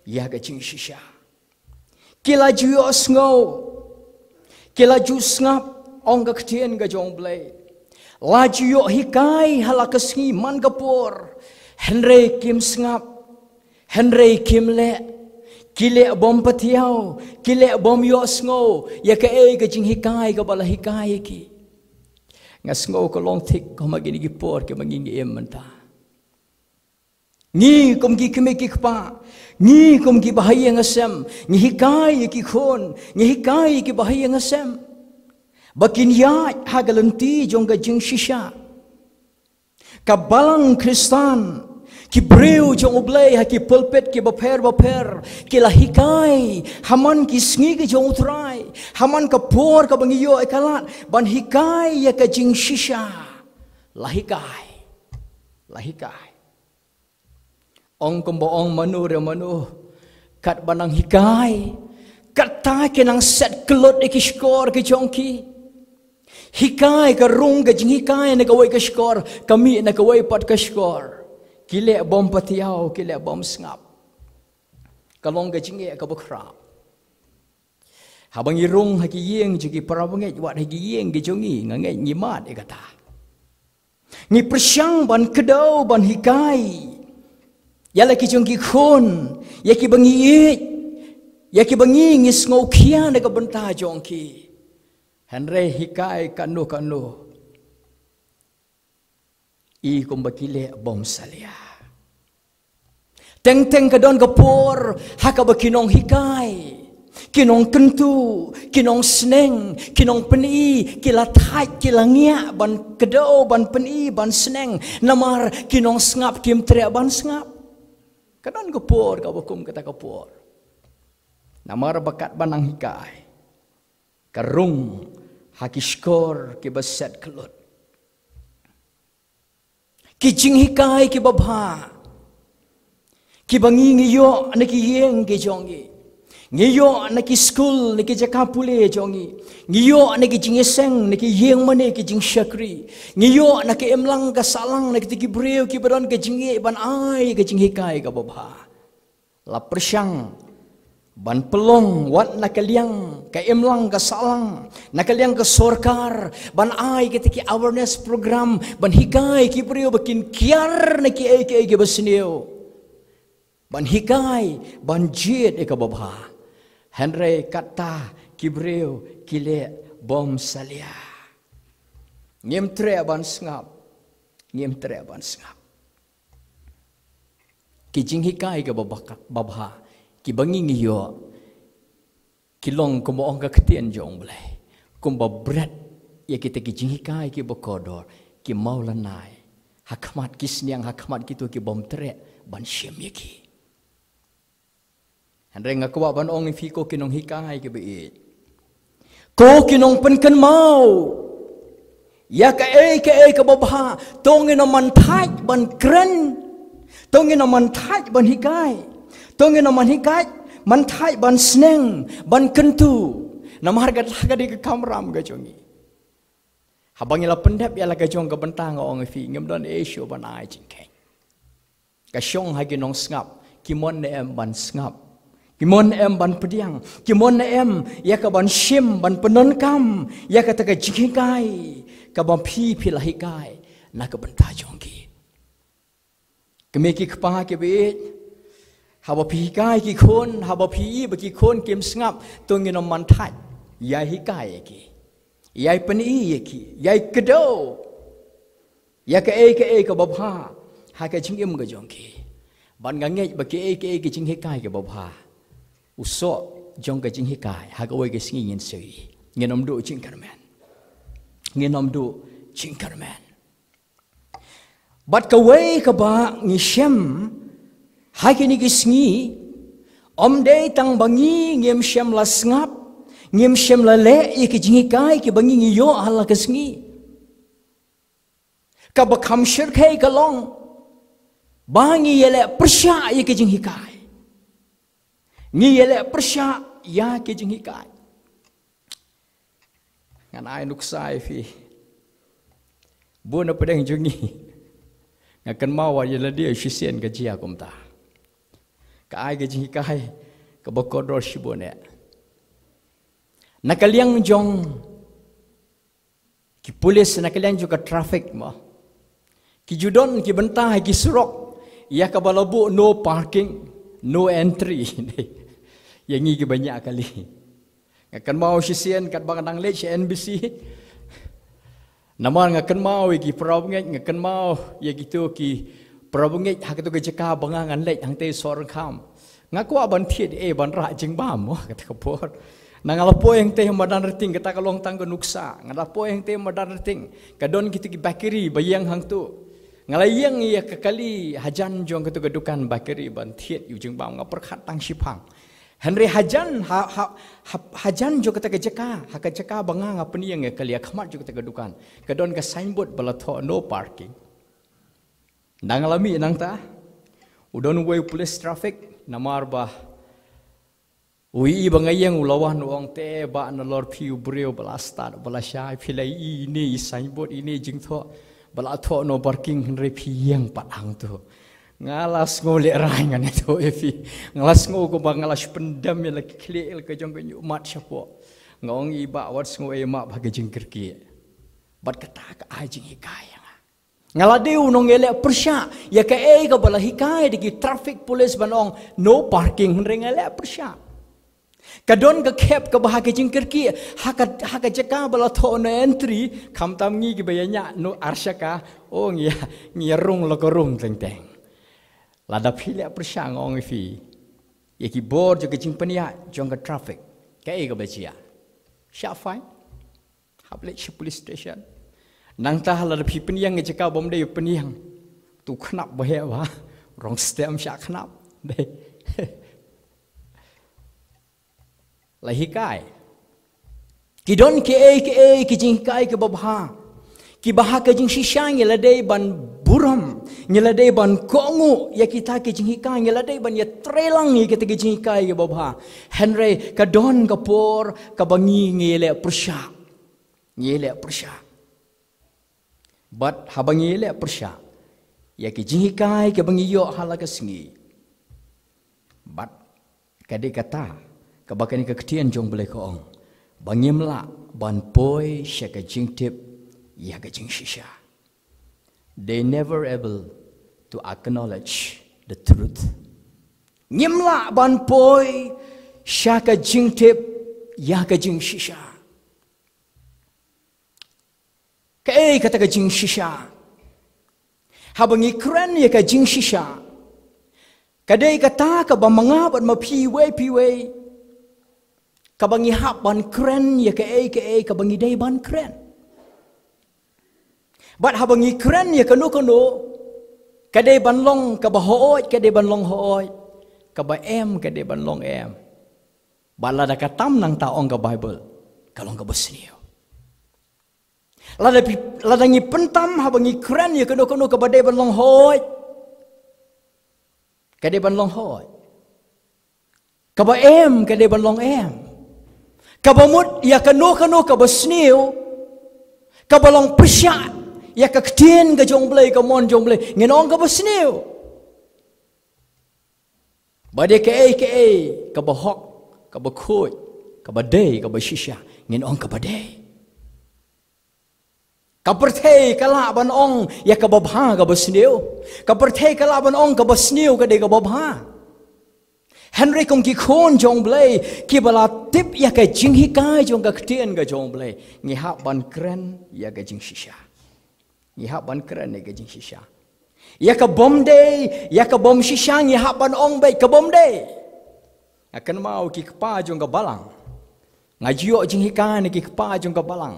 ïa ka jingshisha. Ki la ju ïohsngew, ki la ju sngap, ong ka ktien ka jong U Blei. La ju ïohhikai ha la ka sngi man ka por, hynrei kim sngap, hynrei kim leh. Ki leh bym patiaw, ki leh bym ïohsngew ïa kaei ka jinghikai kaba la hikai ïa ki. Nga sngew ka long thik kum ha kine ki por kiba ngi ngi im mynta. Ngi kum ki kmie ki kpa, ngi kum kiba ha ïing ha sem, ngi hikai ïa ki khun, ngi hikai ïa kiba ha ïing ha sem ba kin ïaid ha ka lynti jong ka jingshisha. Ka balang Khristan, ki briew jong U Blei ha ki pulpit kiba pher ba pher, ki la hikai ha man ki sngi ki jong U Trai, ha man ka por kaba ngi ïoh ïa ka lad ban hikai ïa ka jingshisha. La hikai, la hikai. Ong kumba ong mano re mano, katba nang hikai, kata ki nang set klut ïa ki shkor ki jong ki. Hikai, ka rung ka jinghikai na kawei ka shkor, ka mih na kawei pat ka shkor. Ki leh bym patiaw, ki leh bym sngap. Ka long ka jingeh kaba khraw. Haba ngi rung ha ki ïing jong ki para bangeit, wat ha ki ïing ki jong ngi, nga ngeit ngi mad ïa kata. Ngi pyrshang ban kdew ban hikai ïa la ki jong ki khun, ïa kiba ngi ïeit, ïa kiba ngi ngi sngewkhia na ka bynta jong ki. Hynrei hikai kano kano, i kumba ki leh bym salia. Teng teng ka don ka por ha kaba ki nonghikai, ki nongkyntu, ki nongsneng, ki nongpyni, ki la thait, ki la ngiah ban kdew, ban pyni, ban sneng. Namar ki nongsngap kim treh ban sngap. Ka don ka por kaba kum kata ka por. Namar ba katba nang hikai, ka rung ha ki shkor kiba set klut. Ki jinghikai kiba bha kiba ngi ngi ïoh na ki ïing ki jong ngi, ngi ïoh na ki skul, na ki jaka pule jong ngi, ngi ïoh na ki jingïaseng, na ki ïing mane, ki jingshakri, ngi ïoh na ka imlang ka sahlang, na kita ki briew kiba don ka jingïeit ban ai ka jinghikai kaba bha. La pyrshang ban pynlong wat na ka liang ka imlang ka sahlang, na ka liang ka sorkar, ban ai kita ki awareness program, ban hikai ki briew ba kin kiar na kiei kiei kiba sniew, ban hikai ban jied ïa kaba bha. Hynrei kata ki briew ki leh bym salia. Ngim treh ban sngap, ngim treh ban sngap. Ki jinghikai kaba bha, ba bha kiba ngi ngi ïoh, ki long kumba ong ka ktien jong U Blei, kumba bret ïa kita ki jinghikai kiba kordor, ki mawlynnai ha khmat ki sniang, ha khmat kito ki bym treh ban shim ïa ki. Hynrei nga kwah ban ong ïa phi ko ki nonghikai kiba ïeit, ko ki nongpynkynmaw ïa kaei kaei kaba bha, to ngin ym man thait ban kren, to ngin ym man thait ban hikai, to ngin ym man hikai, man thait ban sneng, ban kyntu. Namar kata ka dei ka kamram ka jong ngi. Haba ngi la pyndep ïa la ka jong ka bynta, nga ong ïa phi, ngim don ei shuh ban ai jingkheiñ. Ka shong ha ki nongsngap, ki mon ne em ban sngap, ki mon ne em ban pdiang, ki mon ne em ïa ka ban shim, ban pyndonkam ïa kata ka jinghikai kaba phi phi la hikai na ka bynta jong ki. Kmie ki kpa kiba ïeit, haba phi hikai ki khun, haba phi ïohi ba ki khun kim sngap, to ngin ym man thait, ïai hikai ïa ki, ïai pyni ïa ki, ïai kdew ïa kaei kaei kaba bha ha ka jingim ka jong ki. Bad nga ngeit ba kaei kaei ka jinghikai kaba bha, u soh jong ka jinghikai ha kawei ka sngi ngin sa ïohi. Ngin ym duh jingkyrmen. Ngin ym duh jingkyrmen. Bad kawei kaba ngi shem ha kine ki sngi, ym dei tang ba ngi ngim shem la sngap, ngim shem la leh ïa ki jinghikai kiba ngi ngi ïoh ha la ka sngi. Kaba kham shyrkhei ka long ba ngi ïaleh pyrshah ïa ki jinghikai. Ngi ïaleh pyrshah ïa ki jinghikai. Ngan ai nuksa ïa phi. Bun na pdeng jong ngi. Nga kynmaw wat ïa lade shisien ka jia kumta. Ka ai ka jinghikai kaba kordor shibun eh. Na ka liang jong ki pulis, na ka liang jong ka traffic mo, ki ju don ki bynta ha ki surok ïa kaba la buh no parking, no entry. Ïa ngi kiba ñiah kali. Nga kynmaw shisien katba nga dang leit sha N B C. Namar nga kynmaw ïa ki parabangeit, nga kynmaw ïa kito ki parabangeit ha kato ka jaka ba nga ngan leit hangtei Sohryngkham. Nga kwah ban thied eh ban rah jingbam mo kata ka por. Na nga la poi hangtei ha madan Rating, kata ka long tang ka nuksa. Nga la poi hangtei ha madan Rating, ka don kito ki bakery ba ïeng hangto. Nga la ïeng ïa ka kali hajan jong kato ka dukan bakery ban thied ïa u jingbam, nga pyrkhat tang shiphang. Hynrei hajan ha, ha, ha, hajan jong kata ka jaka, ha ka jaka ba nga nga pynïeng ïa kali, ha khmat jong kata ka dukan, ka don ka signboard ba la thoh no parking. Nang la mih nangta, u don uwei u police traffic, namar ba u ïohi ba nga ïeng, u la wan, u ong, "Te bah, nalor phi u briew ba la stad, ba la shai, phi la ïohi ine i signboard, ine i jingthoh ba la thoh no parking, hynrei phi ïeng pat hangto." Nga la sngew lehrain, ngan ïathuh ïa phi. Nga la sngew kumba nga la shu pyndem ïa la ki khlieh la ka jong ka ñiuhmat shapoh. Nga ong, "I bah, wat sngew ei map ha ka jingkyrkieh." Bad kata ka ai jinghikai ïa nga. Nga la dei u nongïaleh pyrshah ïa kaei kaba la hikai da ki traffic police ban ong no parking, hynrei nga leh pyrshah. Ka don ka khep kaba ha ka jingkyrkieh, ha ka, ha ka jaka ba la thoh no entry, khamtam ngi kiba ïa ñiah no arshaka, o ngi ïa, ngi ïa rung la ka rung teng teng. Lada phi leh pyrshah, nga ong ïa phi, ïa ki bor jong ka jingpynïaid jong ka traffic, kaei kaba jia? Shah fine. Hap leit sha police station. Nangta lada phi pynïeng ïa jaka bym dei pynïeng, to khnap ba heh ba. Rong stem shah khnap. Dei. La hikai. Ki don kiei kiei ki jinghikai kiba bha, kiba ha ka jingshisha ngi la dei ban burom, ngi la dei ban kohnguh ïa kita ki jinghikai, ngi la dei ban ïatreilang ïa kita ki jinghikai kiba bha. Hynrei ka don ka por kaba ngi ngi leh pyrshah. Ngi leh pyrshah. Bad haba ngi leh pyrshah ïa ki jinghikai kiba ngi ïoh ha la ka sngi, bad ka dei kata kaba kane ka ktien jong U Blei ka ong, ba ngim lah ban poi sha ka jingtip ïa ka jingshisha. They never able to acknowledge the truth. Ngim lah ban poi sha ka jingtip ïa ka jingshisha. Kaei kata ka jingshisha? Haba ngi kren ïa ka jingshisha, ka dei kata kaba ma nga bad ma phi iwei pa iwei, kaba ngi hap ban kren ïa kaei kaei kaba ngi dei ban kren. Bad haba ngi kren ïa kano kano, ka dei ban long kaba hooid, ka dei ban long hooid, kaba em, ka dei ban long em. Bad lada ka tam nangta, ong ka Baibl, ka long kaba sniew. Lada phi, lada ngi pyntam haba ngi kren ïa kano kano kaba dei ban long hooid, ka dei ban long hooid. Kaba em, ka dei ban long em. Kaba mut ïa kano kano kaba sniew, kaba long pyrshah ïa ka ktien ka jong U Blei, ka mon jong U Blei, ngin ong kaba sniew. Bad ïa kaei kaei kaba hok, kaba khuid, kaba dei, kaba shisha, ngin ong kaba dei. Ka pyrthei ka lah ban ong ïa kaba bha kaba sniew. Ka pyrthei ka lah ban ong kaba sniew ka dei kaba bha. Hynrei kum ki khun jong U Blei kiba la tip ïa ka jinghikai jong ka ktien ka jong U Blei, ngi hap ban kren ïa ka jingshisha. Ngi hap ban kren ïa ka jingshisha. Ïa ka bym dei, ïa ka bym shisha ngi hap ban ong beit ka bym dei. Nga kynmaw ki kpa jong ka balang. Nga ju ïoh jinghikai na ki kpa jong ka balang,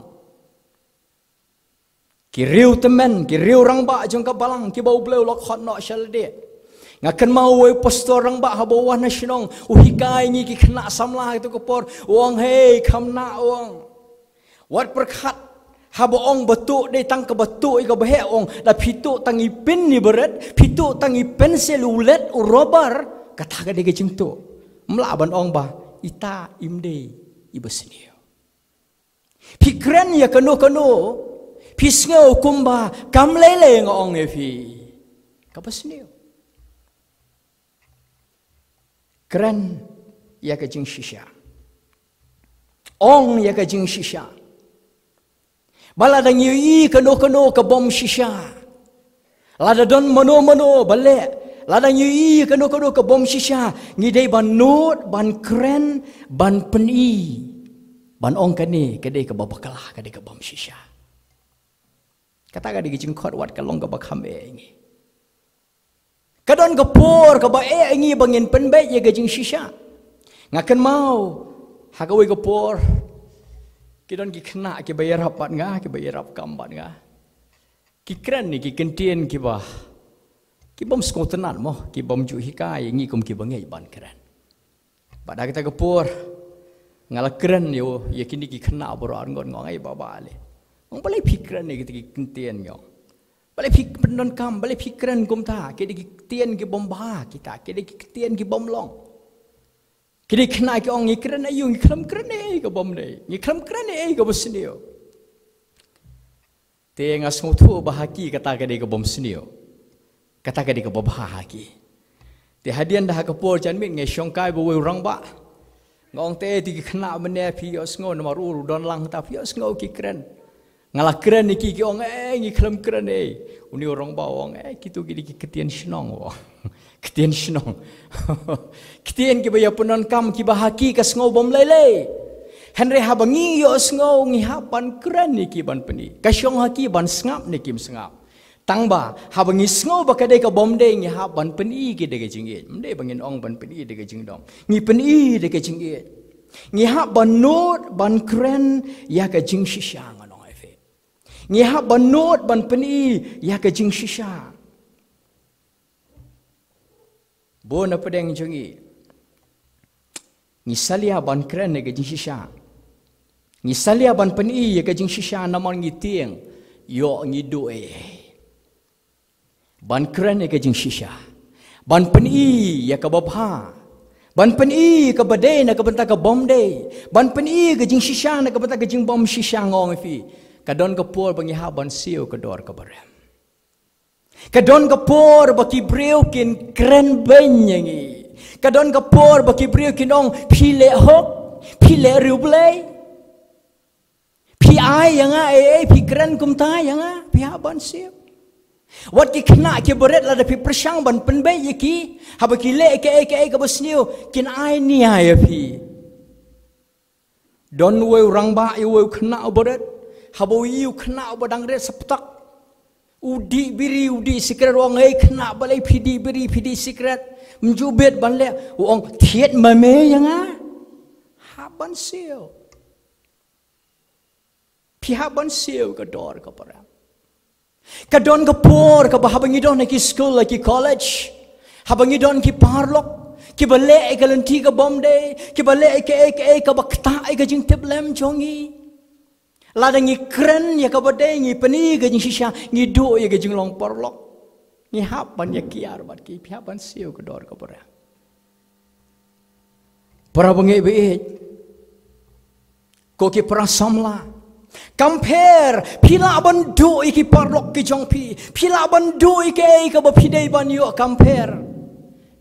ki riew tymmen, ki riew rangbah jong ka balang, kiba U Blei u la khot noh sha lade. Nga kynmaw uwei u pastor rangbah haba u wan na shnong, u hikai ïa ngi ki khynnah samla ha kato ka por, u ong, "Hei, kham nah," u ong. "Wat pyrkhat, haba ong ba tuh, dei tang kaba tuh ïa kaba heh," u ong. "Lada phi tuh tang i pin i barit, phi tuh tang i pensil, u lead, u rubber, kata ka dei ka jingtuh. Ym lah ban ong ba ita im dei iba sniew. Phi kren ïa kano kano, phi sngew kumba kam lei lei, nga ong ïa phi, kaba sniew." Kren ïa ka jingshisha. Ong ïa ka jingshisha. Ba lada ngi ïohi kano kano ka bym shisha, lada don mano mano ba leh, lada ngi ïohi kano kano ka bym shisha, ngi dei ban nud, ban kren, ban pyni, ban ong, "Kane ka dei kaba bakla, ka dei ka bym shisha." Kata ka dei ka jingkhot wat ka long kaba kham eh ïa ngi. Ka don ka por kaba eh ïa ngi ba ngin pynbeit ïa ka jingshisha. Nga kynmaw, ha kawei ka por, ki don ki khynnah kiba ïarap bad nga, kiba ïarap kam bad nga. Ki kren ïa ki kyntien kiba, ki bym sngewtynnat mo, ki bym ju hikai ïa ngi kum kiba ngeit ban kren. Bad ha kata ka por, nga la kren ïa, ïa kine ki khynnah baroh arngut, nga ong, "Ei, baba leh." Nga ong, "Balei phi kren ïa kita ki kyntien?" nga ong. "Balei phi pyndonkam, balei phi kren kumta? Ki dei ki ktien ki bym bha kita, ki dei ki ktien ki bym long." Ki dei khynnah ki ong, "Ngi kren aïu, ngi khlem kren ei ka bym dei. Ngi khlem kren ei ka ba sniew." Te nga sngewthuh ba ha ki kata ka dei ka bym sniew. Kata ka dei ka ba bha ha ki. Te hadien da ha ka por janmiet nga shongkai bad uwei u rangbah. Nga ong, "Te, te ki khynnah mynne phi ïohsngew, namar u don lang ta, phi ïohsngew ki kren." Nga la kren ïa ki, ki ong, "Eh, ngi khlem kren ei." Une u rangbah u ong, "Eh, kito ki dei ki ktien shnong," u ong. Ktien shnong. Ktien kiba ïa pyndonkam, kiba ha ki ka sngew bym lei lei. Hynrei haba ngi ïohsngew, ngi hap ban kren ïa ki, ban pyni. Ka shong ha ki ban sngap ne kim sngap. Tang ba haba ngi sngew ba ka dei ka bym dei, ngi hap ban pyni ki da ka jingïeit. Ym dei ba ngin ong ban pyni da ka jingdom. Ngi pyni da ka jingïeit. Ngi hap ban nud ban kren ïa ka jingshisha, ngan ong ïa phi. Ngi hap ban nud ban pyni ïa ka jingshisha. Bun na pdeng jong ngi, ngi salia ban kren ïa ka jingshisha. Ngi salia ban pyni ïa ka jingshisha namar ngi tieng ïoh ngi duh ei. Ban kren ïa ka jingshisha. Ban pyni ïa ka ba bha. Ban pyni ïa ka ba dei na ka bynta ka bym dei. Ban pyni ïa ka jingshisha na ka bynta ka jingbym shisha, nga ong ïa phi. Ka don ka por ba ngi hap ban siew ka dor ka ba rem. Ka don ka por ba ki briew kin kren beiñ ïa ngi. Ka don ka por ba ki briew kin ong, "Phi leh hok, phi leh riewblei. Phi ai ïa nga ei ei, phi kren kumta ïa nga." Phi hap ban siew. Wat ki khynnah ki barit, lada phi pyrshang ban pynbeit ïa ki, haba ki leh kaei kaei ka ba sniew, kin ai nia ïa phi. Don uwei u rangbah ïa uwei u khynnah u barit. Haba u ïohi u khynnah u ba dang rit sa ptak, u dih biri, u dih sikret, u ong, "Ei khynnah, balei phi dih biri, phi dih sikret? Ym ju bit ban leh." U ong, "Thied ma me ïa nga." Hap ban siew. Phi hap ban siew ka dor ka ba rem. Ka don ka por kaba haba ngi don ha ki skul, ha ki college, haba ngi don ki paralok kiba leh ïa ka lynti ka bym dei, kiba leh ïa kaei kaei kaba ktah ïa ka jingtip lem jong ngi, lada ngi kren ïa ka ba dei, ngi pyni ka jingshisha, ngi duh ïa ka jinglong paralok, ngi hap ban ïa kiar bad ki. Phi hap ban siew ka dor ka ba rem. Para bangeit ba ïeit, ko ki para samla, kam pher. Phi lah ban duh ïa ki paralok ki jong phi, phi lah ban duh ïa kaei kaba phi dei ban ïoh, kam pher.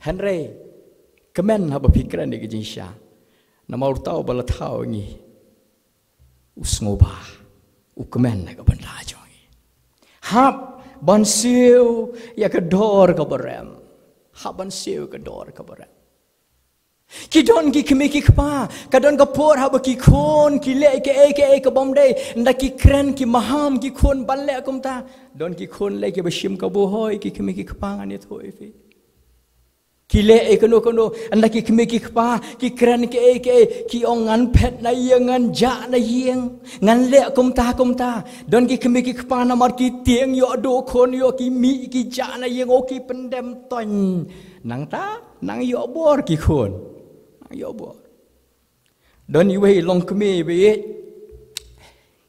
Hynrei kmen haba phi kren ïa ka jingshisha, namar uta uba la thaw ïa ngi u sngewbha, u kmen ha ka bynta jong ngi. Hap ban siew ïa ka dor ka ba rem. Hap ban siew ïa ka dor ka ba rem. Ki don ki kmie ki kpa, ka don ka por haba ki khun ki leh kaei kaei ka bym dei, ynda ki kren ki maham ki khun ban leh kumta. Don ki khun leh kiba shim ka buhoi, ki kmie ki kpa, ngan ïathuh ïa phi. Ki leh ei kano kano, ynda ki kmie ki kpa ki kren ki ei ki ei, ki ong ngan phet na ïing, ngan jah na ïing, ngan leh kumta kumta. Don ki kmie ki kpa namar ki tieng ïoh duh khun ïoh, ki mih ki jah na ïing, o ki pyndem toiñ. Nangta nang ïoh bor ki khun. Nang ïoh bor. Don iwei i longkmie iba ïeit,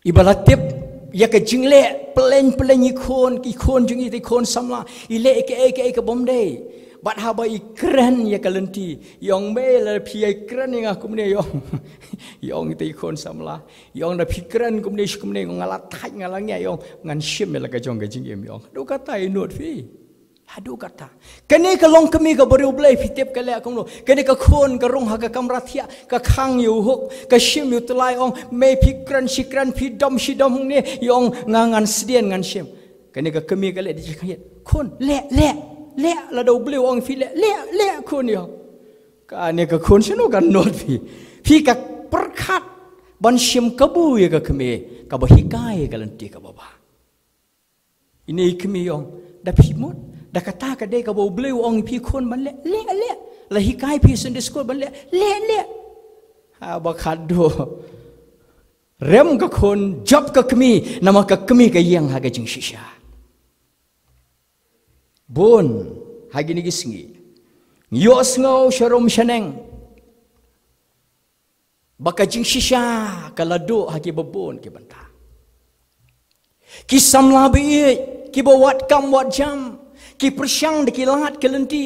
iba la tip ïa ka jingleh pyllein pyllein i khun, i khun jong i, i khun samla, i leh ïa kaei kaei ka bym dei. Bad haba i kren ïa ka lynti, i ong, mei, la phi ïa kren ïa nga kumne, i ong. I ong ïa i khun samla, i ong, da phi kren kumne shi kumne, nga la thait, nga la ngiah, i ong, ngan shim ïa la ka jong ka jingim, i ong. Haduh katta i nud phi. Haduh katta. Kane ka longkmie kaba riewblei, phi tip ka leh kumno? Kane ka khun ka rung ha ka kamra thiah, ka khang ïa u hook, ka shim ïa u tyllai, ong, mei, phi kren shi kren, phi dom shi dom hangne, i ong, nga ngan sdien, ngan shim. Kane ka kmie ka leh da jingkhanglad. Khun, leh, leh, leh, lada U Blei u ong phi leh, leh, leh khun, i ong. Kane ka khun shano kan nud phi? Phi ka pyrkhat ban shim kabu ïa ka kmie kaba hikai ïa ka lynti kaba bha. Ine i kmie i ong, da phi mut, da kata ka dei kaba U Blei u ong ïa phi khun ban leh, leh, leh. La hikai phi Sunday school ban leh, leh, leh. Haba khatduh, rem ka khun, jop ka kmie, namar ka kmie ka ïeng ha ka jingshisha. Bun ha kine ki sngi ngi ïohsngew sharum shaneng ba ka jingshisha ka la duh ha kiba bun ki bynta. Ki samla ba ïeit, kiba wad kam wad jam, ki pyrshang da ki lad ki lynti.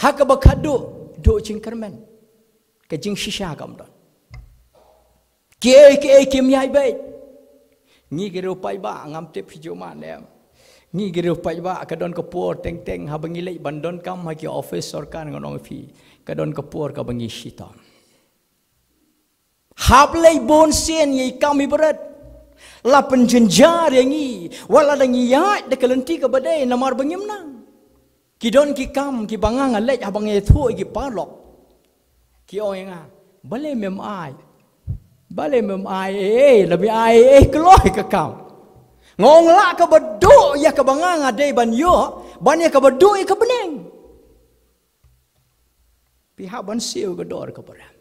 Ha kaba khatduh, duh jingkyrmen. Ka jingshisha kam don. Kiei kiei kim ïai beit. Ngi ki riew paidbah, ngam tip phi ju mad ne em. Ngi ki riew paidbah, ka don ka por teng teng haba ngi leit ban donkam ha ki office sorkar, ngan ong ïa phi, ka don ka por kaba ngi shitom. Hap leit bun sien ïa i kam i barit. La pynjynjar ïa ngi, wat lada ngi ïaid da ka lynti kaba dei, namar ba ngim nang. Ki don ki kam kiba nga nga leit haba nga ïathuh ïa ki paralok, ki ong ïa nga, balei mem ai? Balei mem ai ei ei? Lada me ai ei ei, kloi ka kam. Nga ong, lah kaba duh ïa kaba nga nga dei ban ïoh, ban ïa kaba duh ïa ka bneng. Phi hap ban siew ka dor kaba rem.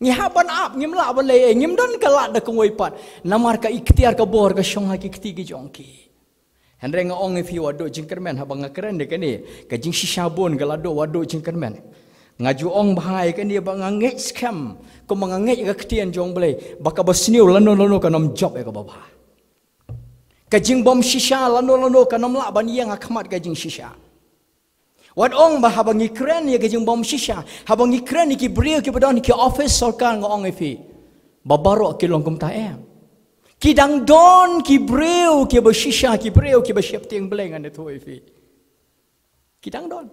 Ngi hap ban ap, ngim lah ban leh ei, ngim don ka lad da kawei pat. Namar ka iktiar ka bor ka shong ha ki kti ki jong ki. Hynrei nga ong ïa phi, wat duh jingkyrmen, haba nga kren ïa kane, ka jingshisha bun ka la duh, wat duh jingkyrmen. Nga ju ong bha ïa kane ba nga ngeit skhem, kumba nga ngeit ïa ka ktien jong U Blei, ba kaba sniew lano lano kan ym jop ïa kaba bha. Ka jingbymshisha lano lano kan ym lah ban ïeng ha khmat ka jingshisha. Wat ong ba haba ngi kren ïa ka jingbymshisha, haba ngi kren ïa ki briew kiba don ki office sorkar, nga ong ïa phi, ba baroh ki long kumta em? Ki dang don ki briew kiba shisha, ki briew kiba sheptieng Blei, ngan ïathuh ïa phi. Ki dang don.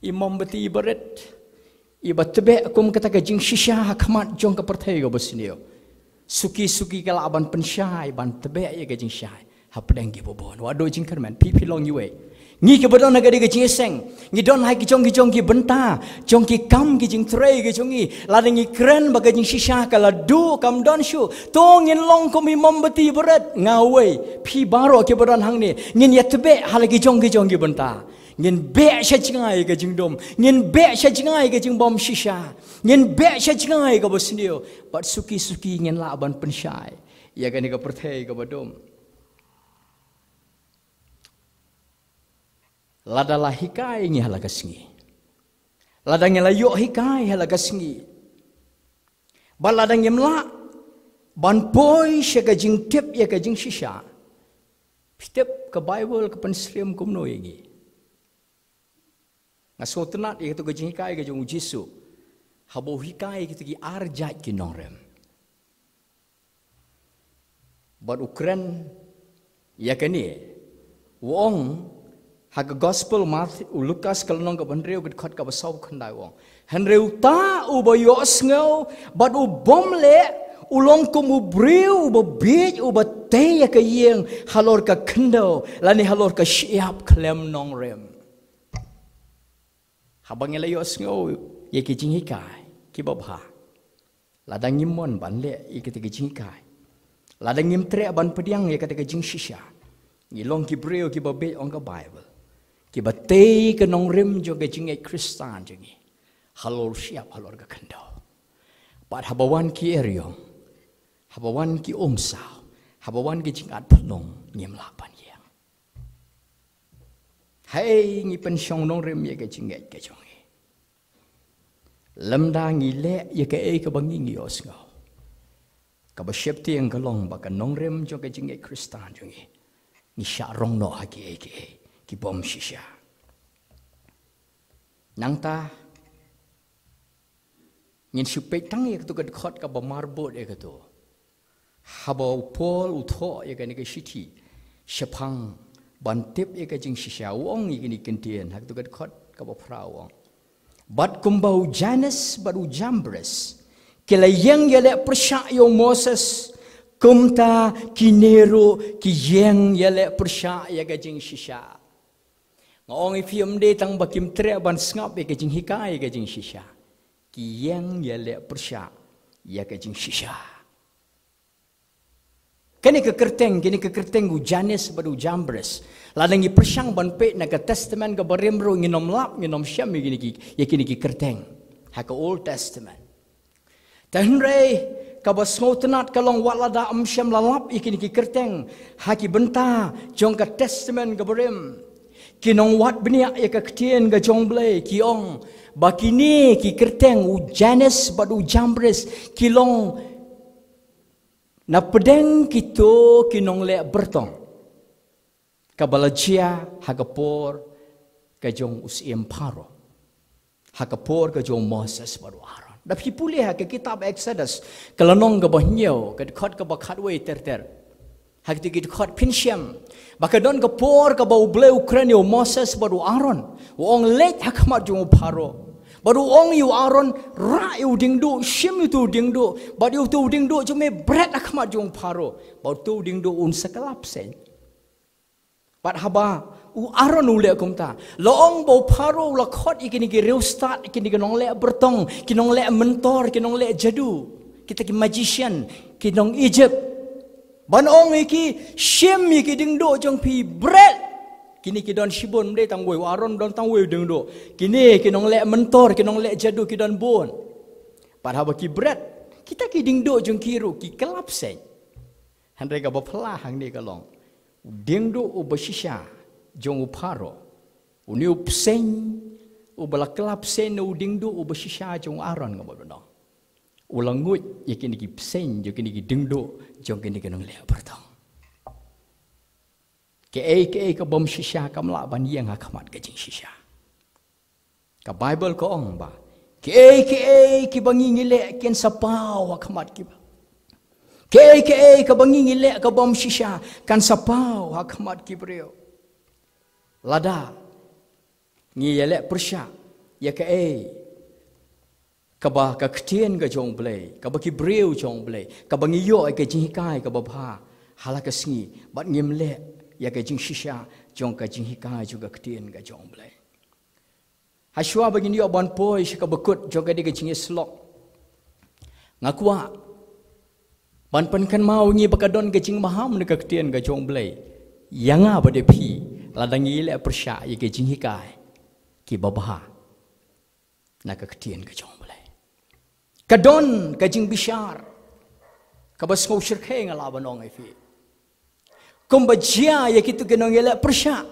I mombati i barit, iba tbeh kum kata ka jingshisha ha khmat jong ka pyrthei kaba sniew, suki suki ka lah ban pynshai, ban tbeh ïa ka jingshai hapdeng kiba bun. Wat duh jingkyrmen, phi phi long iwei. Ngi kiba don ha ka dei ka jingïaseng, ngi don ha ki jong ki jong ki bynta, jong ki kam ki jingtrei ki jong ngi. Lada ngi kren ba ka jingshisha ka la duh, kam don shuh, to ngin long kum i mombati barit, nga wei, phi baroh kiba don hangne, ngin ïatbeh ha la ki jong ki jong ki bynta. Ngin beh sha jngai ka jingdum, ngin beh sha jngai ka jingbymshisha, ngin beh sha jngai kaba sniew, bad suki suki ngin lah ban pynshai ïa kane ka pyrthei kaba dum. Lada la hikai ngi ha la ka sngi, lada ngi la ïoh hikai ha la ka sngi, bad lada ngim lah ban poi sha ka jingtip ïa ka jingshisha, phi tip ka Baibl ka pynsyriem kumno ïa ngi? Nga sngewtynnat ïa kato ka jinghikai ka jong u Jisu, haba u hikai ïa kito ki ar jait ki nongrim. Bad u kren ïa kane, u ong, ha ka Gospel Matthew, u Lukas ka lynnong kaba hynriew, ka dkhot kaba saw khyndai, u ong, hynrei uta uba ïohsngew bad u bym leh, u long kum u briew uba bieit, uba tei ïa ka ïing halor ka khyndew lane halor ka shyiap khlem nongrim. Haba ngi la ïohsngew ïa ki jinghikai kiba bha, lada ngim mon ban leh ïa kita ki jinghikai, lada ngim treh ban pdiang ïa kata ka jingshisha, ngi long ki briew kiba bieit, ong ka Baibl. Kiba tei ka nongrim jong ka jingngeit Khristan jong ngi halor shyiap, halor ka khyndew. Bad haba wan ki eriong, haba wan ki umsaw, haba wan ki jingat pynlong, ngim lah ban ïeng. Haei ngi pynshong nongrim ïa ka jingngeit ka jong ngi? Lymda ngi leh ïa kaei kaba ngi, ngi ïohsngew. Kaba sheptieng ka long ba ka nongrim jong ka jingngeit Khristan jong ngi, ngi shah rong noh ha kiei kiei ki bym shisha. Nangta ngin shu peit tang ïa kato ka dkhot kaba marbud ïa kato. Haba u Paul u thoh ïa kane ka shithi shaphang ban tip ïa ka jingshisha, u ong ïa kine ki kyntien ha kato ka dkhot kaba phra, u ong: Bad kumba u Janes bad u Jambres ki la ïeng ïaleh pyrshah ïa u Moses, kumta kine ruh ki ïeng ïaleh pyrshah ïa ka jingshisha. Nga ong ïa phi, ym dei tang ba kim treh ban sngap ïa ka jinghikai ïa ka jingshisha, ki ïeng ïaleh pyrshah ïa ka jingshisha. Kane ka kyrteng, kine ka kyrteng u Janes bad u Jambres, lada ngi pyrshang ban peit na ka Testament kaba rim ruh, ngin ym lap, ngin ym shem ïa kine ki, ïa kine ki kyrteng ha ka Old Testament. Te hynrei kaba sngewtynnat ka long, wat lada ym shym la lap ïa kine ki kyrteng ha ki bynta jong ka Testament kaba rim, ki nongwad bniah ïa ka ktien ka jong U Blei ki ong ba kine ki kyrteng u Janes bad u Jambres ki long na pdeng kito ki nongleh byrtong kaba la jia ha ka por ka jong u syiem Pharaoh, ha ka por ka jong u Moses bad u Aaron. Da phi pule ha ka kitab Exodus, ka lynnong kaba hynñiew, ka dkhot kaba khatwei ter ter, ha kito ki dkhot phin shem ba ka don ka por kaba U Blei u kren ïa u Moses bad u Aaron, u ong, leit ha khmat jong u Pharaoh bad u ong ïa u Aaron, rah ïa u diengduh, shim ïa uto u diengduh, bad ïa uto u diengduh jong me bret ha khmat jong u Pharaoh, bad uto u diengduh un sa kylla bseiñ. Bad haba u Aaron u leh kumta, la ong ba u Pharaoh u la khot ïa kine ki riewstad, ïa kine ki nongleh byrtong, ki nongleh myntor, ki nongleh jadu, kita ki magician, ki nong Egypt, ban ong ïa ki, shim ïa ki diengduh jong phi bret. Kine ki don shibun, ym dei tang uwei, u Aaron don tang uwei u diengduh. Kine ki nongleh myntor, ki nongleh jadu ki don bun. Bad haba ki bret, kita ki diengduh jong ki ruh ki kylla bseiñ. Hynrei kaba phylla hangne ka long, u diengduh uba shisha jong u Pharaoh, une u bseiñ uba la kylla bseiñ na u diengduh uba shisha jong u Aaron, kaba don, u la nguid ïa kine ki bseiñ jong kine ki diengduh jong kine ki nongleh byrtong. Kaei kaei ka bym shisha kam lah ban ïeng ha khmat ka jingshisha. Ka Baibl ka ong ba kiei kiei kiba ngi ngi leh kin sa paw ha khmat ki, kiei kiei kaba ngi ngi leh ka bym shisha kan sa paw ha khmat ki briew. Lada ngi ïaleh pyrshah ïa kaei kaba ka ktien ka jong U Blei, kaba ki briew jong U Blei, kaba ngi ïoh ïa ka jinghikai kaba bha ha la ka sngi, bad ngim leh ïa ka jingshisha jong ka jinghikai jong ka ktien ka jong U Blei. Hashwa ba ngin ïoh ban poi sha kaba kut jong kane ka jingïasyllok, nga kwah ban pynkynmaw ïa ngi ba ka don ka jingmaham na ka ktien ka jong U Blei ïa nga bad ïa phi, lada ngi leh pyrshah ïa ka jinghikai kiba bha na ka ktien ka jong U Blei. Ka don ka jingbishar kaba sngewshyrkhei, nga lah ban ong ïa phi. Kumba jia ïa kito ki nongïaleh pyrshah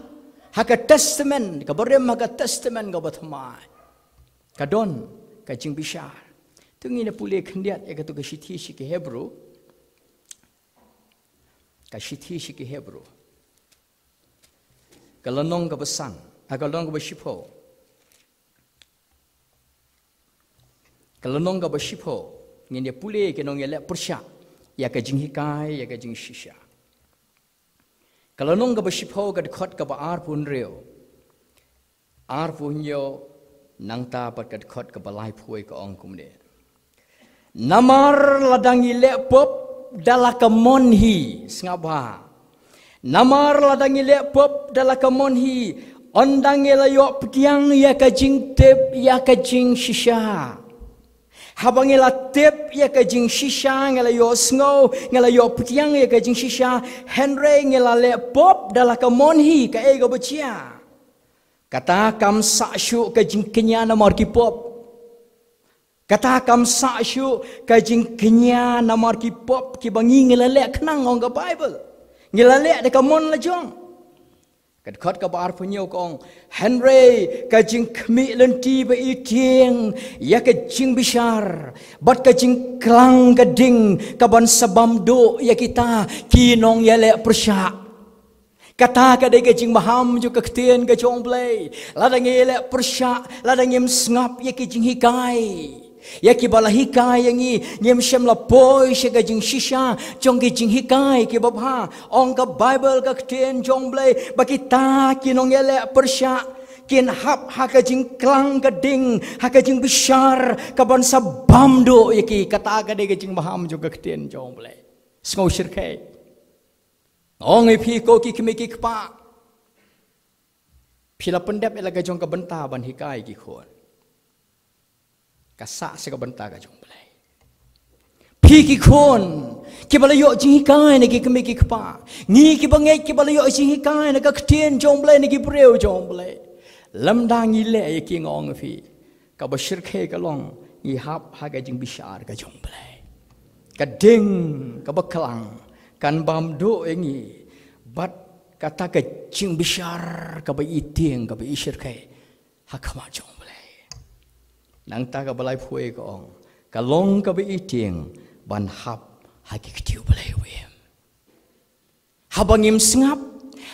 ha ka Testament kaba rim, ha ka Testament kaba thymmai, ka don ka jingbishar. To ngin ïa pule khyndiat ïa kato ka shithi sha ki Hebru. Ka shithi sha ki Hebru, ka lynnong kaba san, ha ka lynnong kaba shiphew. Ka lynnong kaba shiphew, ngin ïa pule ki nongïaleh pyrshah ïa ka jinghikai ïa ka jingshisha. Ka lynnong kaba shiphew, ka dkhot kaba arphew hynriew, arphew hynñiew, nangta pat ka dkhot kaba laiphew wei, ka ong kumne: Namar lada ngi leh pop da la ka mon hi, sngap bha. Namar lada ngi leh pop da la ka mon hi, ynda ngi la ïoh pdiang ïa ka jingtip ïa ka jingshisha. Haba ngi la tip ïa ka jingshisha, ngi la ïohsngew, ngi la ïoh pdiang ïa ka jingshisha, hynrei ngi la leh pop da la ka mon hi, kaei kaba jia? Kata kam sah shuh ka jingkñia namar ki pop. Kata kam sah shuh ka jingkñia namar ki pop kiba ngi ngi la leh khnang, ong ka Baibl. Ngi la leh da ka mon la jong. Ka dkhot kaba arphew hynñiew ka ong, hynrei ka jingkhmih lynti ba itieng ïa ka jingbishar bad ka jingklang ka ding ka ban sa bam duh ïa kita ki nongïaleh pyrshah. Kata ka dei ka jingmaham jong ka ktien ka jong U Blei. Lada ngi ïaleh pyrshah, lada ngim sngap ïa ki jinghikai, ïa kiba la hikai ïa ngi, ngim shym la poi sha ka jingshisha jong ki jinghikai kiba bha. Ong ka Baibl, ka ktien jong U Blei, ba kita ki nongïaleh pyrshah kin hap ha ka jingklang ka ding, ha ka jingbishar ka ban sa bam duh ïa ki. Kata ka dei ka jingmaham jong ka ktien jong U Blei. Sngewsih kei. Ong ïa phi ko ki kmie ki kpa, phi la pyndep ïa la ka jong ka bynta ban hikai ki khun. Ka sah sha ka bynta ka jong U Blei. Phi ki khun kiba la ïoh jinghikai na ki kmie ki kpa, ngi kiba ngeit kiba la ïoh jinghikai na ka ktien jong U Blei, na ki briew jong U Blei, lymda ngi leh ïa ki, nga ong ïa phi, kaba shyrkhei ka long ngi hap ha ka jingbishar ka jong U Blei. Ka ding kaba klang kan bam duh ïa ngi bad kata ka jingbishar kaba itieng, kaba ishyrkhei ha khmat jong U Blei. Nangta kaba laiphew ka ong, ka long kaba itieng ban hap ha ki kti U Blei u im. Haba ngim sngap,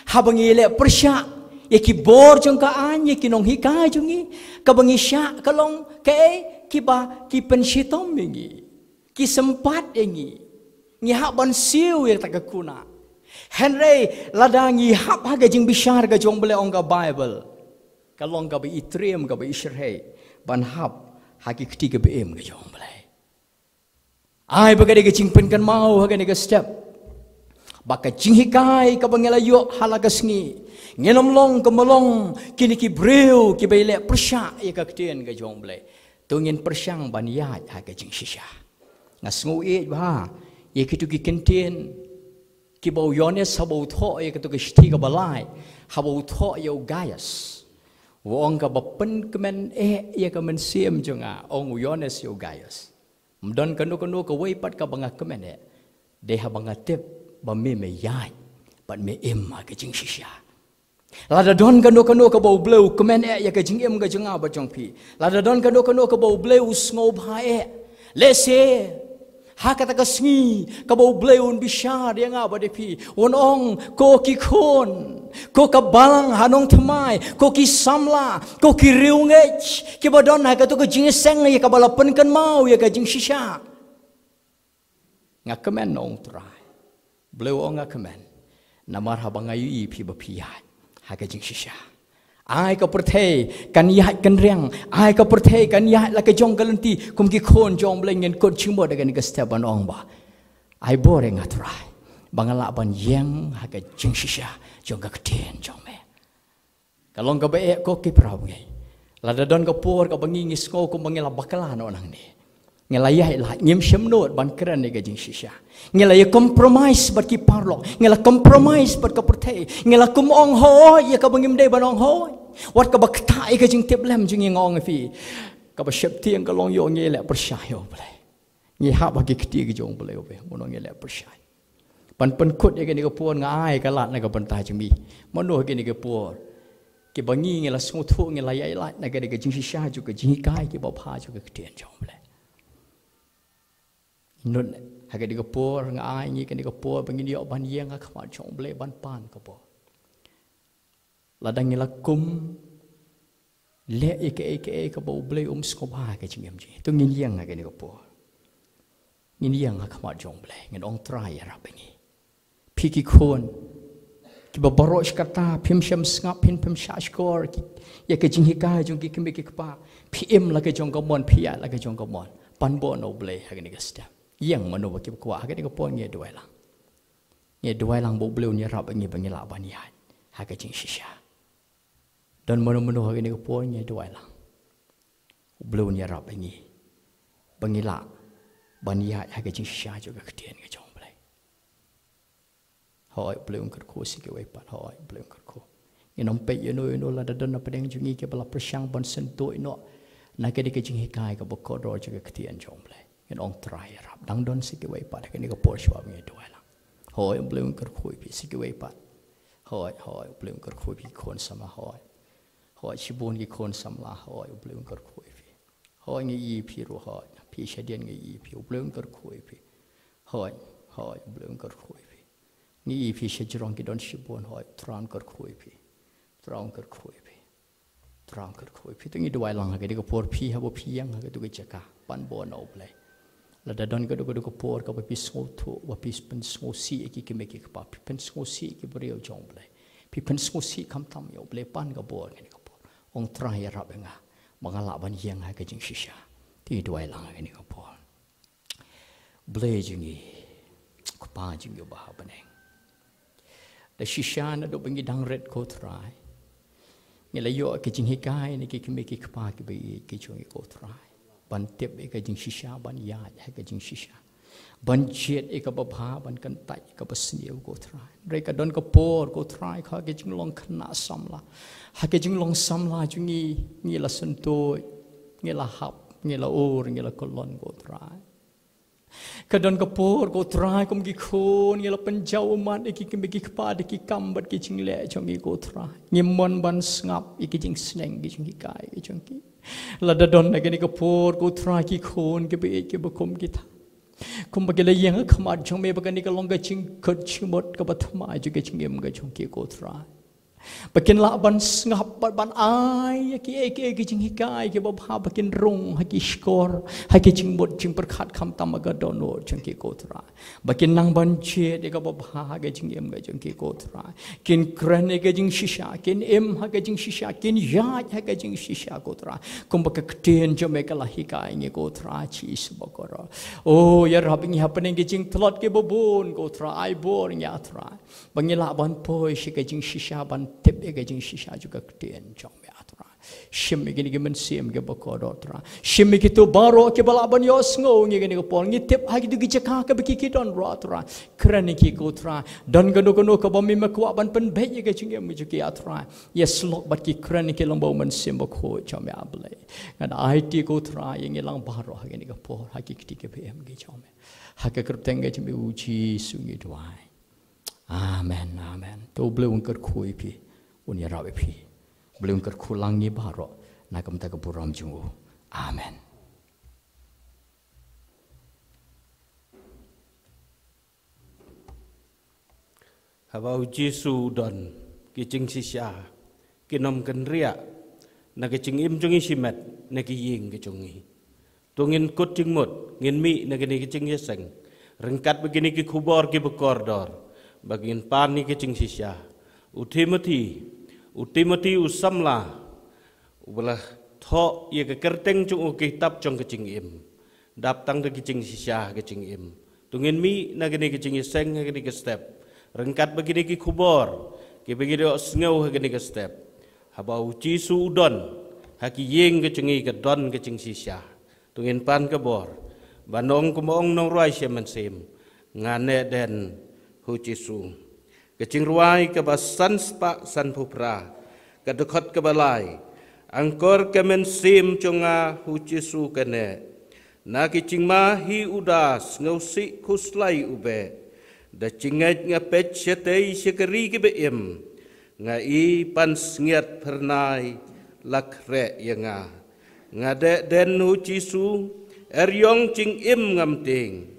haba ngi leh pyrshah ïa ki bor jong ka aiñ, ïa ki nonghikai jong ngi, kaba ngi shah ka long kaei? Kiba ki pynshitom ïa ngi, ki sympat ïa ngi. Ngi hap ban siew ïa kata ka kuna. Hynrei lada ngi hap ha ka jingbishar ka jong U Blei, ong ka Baibl, ka long kaba itriem, kaba ishyrkhei ban hap ha ki kti kiba im ka jong U Blei. Ai ba ka dei ka jingpynkynmaw ha kane ka step, ba ka jinghikai kaba ngi la ïoh ha la ka sngi, ngin ym long kumba long kine ki briew kiba ïaleh pyrshah ïa ka ktien ka jong U Blei. To ngin pyrshang ban ïaid ha ka jingshisha. Nga sngewieit bha ïa kito ki kyntien kiba u Ïoannis haba u thoh ïa kato ka shithi kaba lai, haba u thoh ïa u Gaius, u ong, kaba pynkmen eh ïa ka mynsiem jong nga, ong u Ïoannis ïa u Gaius, ym don kano kano kawei pat kaba nga kmen eh, dei haba nga tip ba me me ïaid bad me im ha ka jingshisha. Lada don kano kano kaba U Blei u kmen eh ïa ka jingim ka jong nga bad jong phi, lada don kano kano kaba U Blei u sngewbha eh, lehse ha kata ka sngi kaba U Blei un bishar ïa nga bad ïa phi, un ong, ko ki khun, ko ka balang ha nongthymmai, ko ki samla, ko ki riewngeit kiba don ha kato ka jingïaseng ïa kaba la pynkynmaw ïa ka jingshisha, nga kmen, ong u Trai. Blei u ong, nga kmen, namar haba nga ïohi ïa phi ba phi ïaid ha ka jingshisha. Ai ka pyrthei kan ïaid kynriang, ai ka pyrthei kan ïaid la ka jong ka lynti kum ki khun jong U Blei. Ngin kut jingmut ha kane ka step ban ong ba, ai bor ïa nga Trai ba nga lah ban ïeng ha ka jingshisha jong ka ktien jong me. Ka long kaba eh ko ki para bangeit. Lada don ka por kaba ngi ngi sngew kumba ngi la bakla noh nangne, ngi la ïaid lait, ngim shym nud ban kren ïa ka jingshisha, ngi la ïa compromise bad ki paralok, ngi la compromise bad ka pyrthei, ngi la kum ong hooid ïa kaba ngim dei ban ong hooid. Wat kaba ktah ïa ka jingtiplem jong ngi, nga ong ïa phi, kaba sheptieng ka long ïoh ngi leh pyrshah ïa U Blei. Ngi hap ha ki kti ki jong U Blei, U Blei, mano ngi leh pyrshah. Ban pynkut ïa kane ka por, nga ai ka lad na ka bynta jong me. Mano ha kane ka por kiba ngi ngi la sngewthuh, ngi la ïaid lait na kane ka jingshisha jong ka jinghikai kiba bha jong ka ktien jong U Blei. Nud ha kane ka por, nga ai ngi kane ka por ba ngin ïoh ban ïeng ha khmat jong U Blei ban pan ka bor. Lada ngi la kum leh ïa kaei kaei kaba U Blei um sngewbha ha ka jingim jong ngi, to ngin ïeng ha kane ka por. Ngin ïeng ha khmat jong U Blei, ngin ong, Trai, ïarap ïa ngi. Phi ki khun kiba baroh shi katta phim shym sngap, phim, phim shahshkor ki, ïa ka jinghikai jong ki kmie ki kpa, phi im la ka jong ka mon, phi ïaid la ka jong ka mon. Pan bor na U Blei ha kane ka step. Ïeng, mano ba ki kwah, ha kane ka por ngi duwai lang. Ngi duwai lang ba U Blei un ïarap ïa ngi ba ngi lah ban ïaid ha ka jingshisha. Don mano mano ha kane ka por, ngi duwai lang U Blei un ïarap ïa ngi ba ngi lah ban ïaid ha ka jingshisha jong ka ktien ka jong U Blei. Hooid, U Blei un kyrkhu sha kiwei pat, hooid, U Blei un kyrkhu. Ngin ym peit ïano ïano lada don na pdeng jong ngi kiba la pyrshang ban sngewthuh ïano na kane ka jinghikai kaba kordor jong ka ktien jong U Blei. Ngin ong Trai ïarap. Dang don sa kiwei pat ha kane ka por shuwa ba ngi duwai lang. Hooid, U Blei un kyrkhu ïa phi sa kiwei pat. Hooid, hooid, U Blei un kyrkhu ïa phi ki khun samla, hooid. Hooid, shibun ki khun samla, hooid, U Blei un kyrkhu ïa phi. Hooid, ngi ïohi phi ruh, hooid. Phi shadien ngi ïohi phi, U Blei un kyrkhu ïa phi. Hooid, hooid, U Blei un kyrkhu ïa phi. Ngi ïohi phi shajrong ki don shibun, hooid, Trai un kyrkhu ïa phi. Trai un kyrkhu ïa phi. Trai un kyrkhu ïa phi. To ngi duwai lang ha kane ka por phi haba phi ïeng ha katu ka jaka ban bud na U Blei. Lada don katu katu ka por kaba phi sngewthuh, ba phi pynsngewsih ïa ki kmie ki kpa, phi pynsngewsih ïa ki briew jong U Blei. Phi pynsngewsih khamtam ïa U Blei, pan ka bor ha kane ka por. Ong Trai ïarap ïa nga ba nga lah ban ïeng ha ka jingshisha. To ngi duwai lang ha kane ka por. Blei jong ngi, Kpa jong ngi uba ha bneng. Da shisha naduh ba ngi dang rit ko Trai, ngi la ïoh ka jinghikai na ki kmie ki kpa kiba ïeit ki jong ngi ko Trai, ban tip ïa ka jingshisha, ban ïaid ha ka jingshisha, ban jied ïa kaba bha, ban kyntait ïa kaba sniew ko Trai. Hynrei ka don ka por ko Trai, ha ka jinglong khynnah samla, ha ka jinglong samla jong ngi, ngi la sngewthuh, ngi la hap, ngi la ur, ngi la kyllon ko Trai. Ka don ka por ko Trai, kum ki khun ngi la pynjaw ummat ïa ki kmie ki kpa da ki kam bad ki jingleh jong ngi ko Trai. Ngi mon ban sngap ïa ki jingsneng, ki jinghikai ki jong ki. Lada don na kane ka por ko Trai ki khun kiba ïeit kiba kum kita, kumba ki la ïeng ha khmat jong me, ba kane ka long ka jingkut jingmut kaba thymmai jong ka jingim ka jong ki ko Trai. Ba kin lah ban sngap bad ban ai ïa kiei kiei ki jinghikai kiba bha, ba kin rung ha ki shkor, ha ki jingmut jingpyrkhat khamtam ha ka dohnud jong ki ko Trai. Ba kin nang ban jied ïa kaba bha ha ka jingim ka jong ki ko Trai. Kin kren ïa ka jingshisha, kin im ha ka jingshisha, kin ïaid ha ka jingshisha ko Trai, kumba ka ktien jong me ka la hikai ngi ko Trai Jisu bakordor. O, ïarap ïa ngi hapdeng ki jingtlot kiba bun ko Trai, ai bor ïa ngi Trai, ba ngi lah ban poi sha ka jingshisha, ban tip ïa ka jingshisha jong ka ktien jong me Trai. Shim ïa kine ki mynsiem kiba kordor Trai. Shim ïa kito baroh kiba lah ban ïohsngew ïa kine ki por. Ngi tip ha kito ki jaka kaba ki ki don ruh Trai, kren ïa ki ko Trai. Don kano kano kaba me me kwah ban pynbeit ïa ka jingim jong ki Trai. Ïasyllok bad ki, kren ïa ki lyngba u Mynsiem Bakhuid jong me A Blei. Ngan aiti ko Trai ïa ngi lang baroh ha kine ki por, ha ki kti kiba im ki jong me, ha ka kyrteng ka jong me u Jisu ngi duwai. Amen, amen. To U Blei un kyrkhu ïa phi, un ïarap ïa phi. U Blei un kyrkhu lang ïa ngi baroh na ka bynta ka burom jong u. Amen. Haba u Jisu u don, ki jingshisha kin ym kynriah na ka jingim jong ngi shimet, na ki ïing ki jong ngi. To ngin kut jingmut, ngin mih na kine ki jingïaseng ryngkat bad kine ki khubor kiba kordor, ba ngin pan ïa ki jingshisha. U Timothi, u Timothi u samla, uba la thoh ïa ka kyrteng jong u ha ka kitab jong ka jingim, dap tang da ki jingshisha ha ka jingim. To ngin mih na kine ki jingïaseng ha kine ki step, ryngkat bad kine ki khubor kiba ngi ïohsngew ha kine ki step. Haba u Jisu u don, ha ki ïing ki jong ngi ka don ka jingshisha. To ngin pan ka bor ban ong kumba ong u nongrwai shimet mynsiem: Nga neh den, ha u Jisu. Ka jingrwai kaba san spah san phew phra, ka dkhot kaba lai. Angkor ka mynsiem jong nga ha u Jisu ka neh. Na ki jingma hi u da sngewsih khuslai u beh. Da jingngeit nga peit shatei sha ka ri kiba im. Nga i pansngiat phyrnai la khreh ïa nga. Nga neh den ha u Jisu, eriong jingim ngam tieng.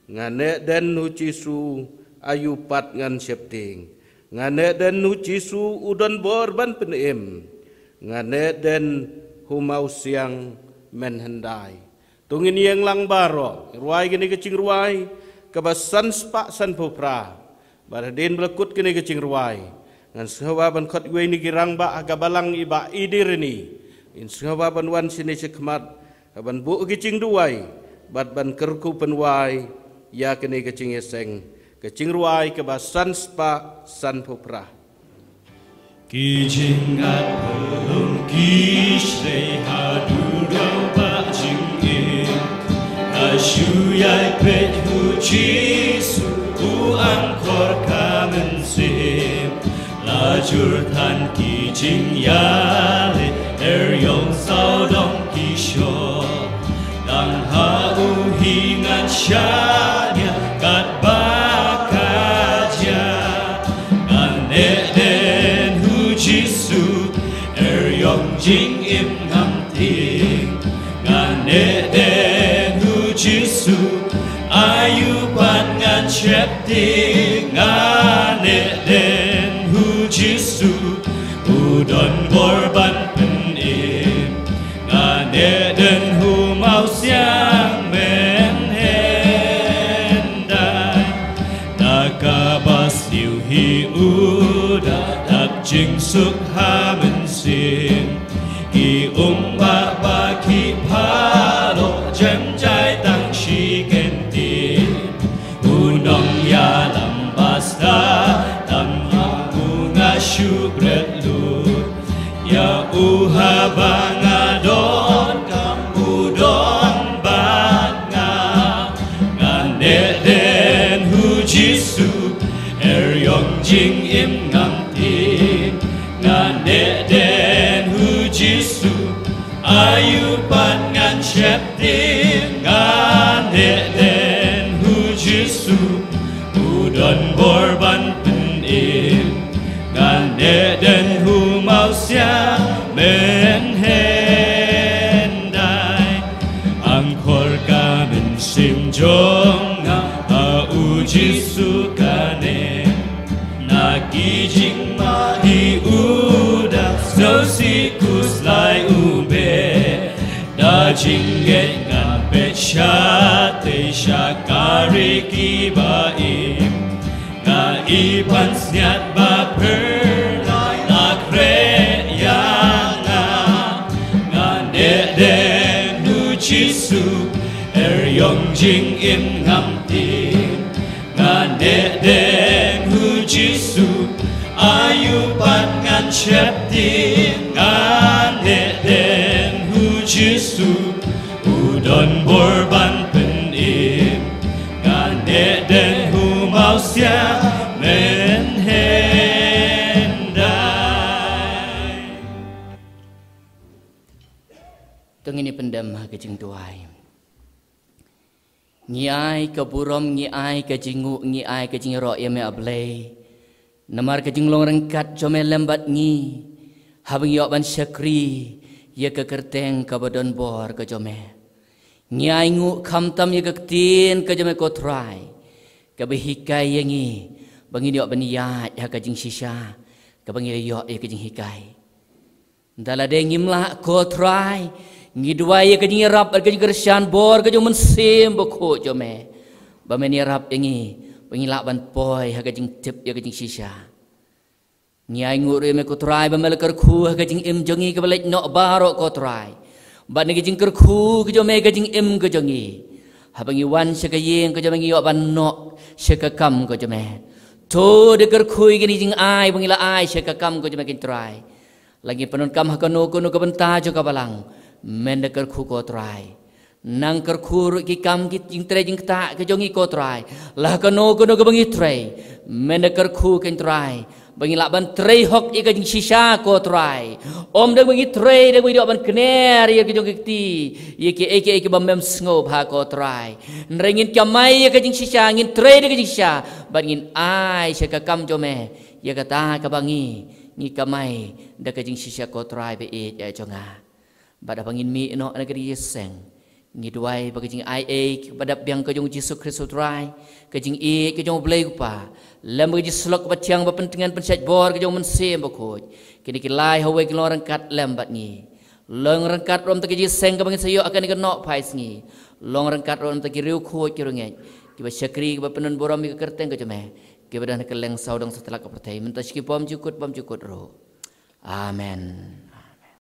Nga neh den ha u Jisu, aïu pat ngan sheptieng. Nga neh den ha u Jisu, u don bor ban pynim. Nga neh den ha u mawsiang mynhyndai. To ngin ïeng lang baroh, rwai kane ka jingrwai kaba san spah san phew phra. Bad hadien ba la kut kane ka jingrwai, ngan sngewbha ban khot iwei na ki rangbah ha ka balang, i Bah Idi Rani. In sngewbha ban wan shane shakhmat, ban buh ki jingduwai bad ban kyrkhu pynwai ïa kane ka jingïaseng, ka jingrwai kaba san spah san phew phra. Ki jingngat pylung ki shlei haduh rangbah jingim. Ka shu ïai peit ha u Jisu, u angkor ka mynsiem. La jur than ki Jingïaleh er ïong sawdong ki shong. Tang ha u hi ngan shaniah katba ka jia. Ngan neh den hu Jisu er ïong jingim ngam tieng. Ngan neh den hu Jisu, ayu pat ngan sheptieng. Ngan neh den hu Jisu, u don bor ban pynim. Ngan neh den hu Mawsiang mynhyndai. Da kaba siew hi u da dap jingsuk ha mynsiem. Ki umba ba ki phalok jem jai tang shi kyntien. U nongïalam ba stad tam ha u nga shu bret lut. Ïa u haba nga donkam u don bad nga. Ngan neh den hu Jisu er ïong jingim ngam tieng. Ngan neh den hu Jisu, ayu pat ngan sheptieng. Ngan neh den hu Jisu, u don bor ban pynim. Ngan neh den hu Mawsiang mynhyndai. Angkor ka mynsiem jong nga ha u Jisu kane. Na ki jingmah hi u da sngewsih khuslai u beh. Da jingngeit ngan peit shatei sha ka ri kiba im. Nga i pansngiat ba pher na khreh ïa nga. Ngan neh den hu Jisu er ïong jingim ngam tieng. Ngan neh den hu Jisu, ayu pat ngan sheptieng. Ngan neh den hu Jisu, u don bor ban pynim. Ngan neh den hu Mawsiang mynhyndai. To ngin ïa pyndem ha ka jingduwai. Ngi ai ka burom, ngi ai ka jingnguh, ngi ai ka jingïaroh ïa me, A Blei. Namar ka jinglong ryngkat jong me lem bad ngi, haba ngi ïoh ban shakri ïa ka kyrteng kaba don bor ka jong me. Ngi ai nguh khamtam ïa ka ktien ka jong me, ko Trai, kaba hikai ïa ngi ba ngin ïoh ban ïaid ha ka jingshisha kaba ngi la ïoh ïa ka jinghikai. Nda lade ngim lah, ko Trai, ngi duwai ïa ka jingïarap bad ka jingkyrshan bor ka jong u Mynsiem Bakhuid jong me, ba men ïarap ïa ngi ba ngi lah ban poi ha ka jingtip ïa ka jingshisha. Ngi ai nguh ruh ïa me, ko Trai, ba me la kyrkhu ha ka jingim jong ngi kaba leit noh baroh, ko Trai. Bad na ka jingkyrkhu ka jong me, ka jingim ka jong ngi, haba ngi wan sha ka ïing ka jong me, ngi ïoh ban noh sha ka kam ka jong me. To da kyrkhu ïa kine ki jingai ba ngi la ai sha ka kam ka jong me, ko Trai. La ngi pyndonkam ha kano kano ka bynta jong ka balang, men da kyrkhu, ko Trai. Nang kyrkhu ruh ki kam, ki jingtrei jingktah ka jong ngi, ko Trai. La ha kano kano kaba ngi trei, men da kyrkhu, ko Trai, ba ngi lah ban trei hok ïa ka jingshisha, ko Trai. Ym dei ba ngi trei dei ba ngi ïoh ban kner ïa ka jong ka kti ïa kiei kiei kiba mem sngewbha, ko Trai. Hynrei ngin kamai ïa ka jingshisha, ngin trei da ka jingshisha, bad ngin ai sha ka kam jong me ïa kata kaba ngi, ngi kamai da ka jingshisha, ko Trai ba ïeit jong nga. Bad haba ngin mih noh na ka jingïaseng, ngi duwai ba ka jingaiei kaba dap biang ka jong u Jisu Khrist, ko Trai, ka jingïeit ka jong u Blei u Kpa, lem bad ka jingsyllok kaba thiang ba pyntngen pynshait bor ka jong u Mynsiem Bakhuid, kine ki lai ha kawei ki long ryngkat lem bad ngi. Long ryngkat ruh ïa ka jingïaseng kaba ngin sa ïoh ha kane ka nohphai sngi. Long ryngkat ruh ïa ki riewkhuid ki riewngeit, kiba shakri, kiba pyndon burom ïa ka kyrteng ka jong me, kiba don ha kylleng sawdong satlak ka pyrthei, mynta sha ki bymjukut bymjukut ruh. Amen.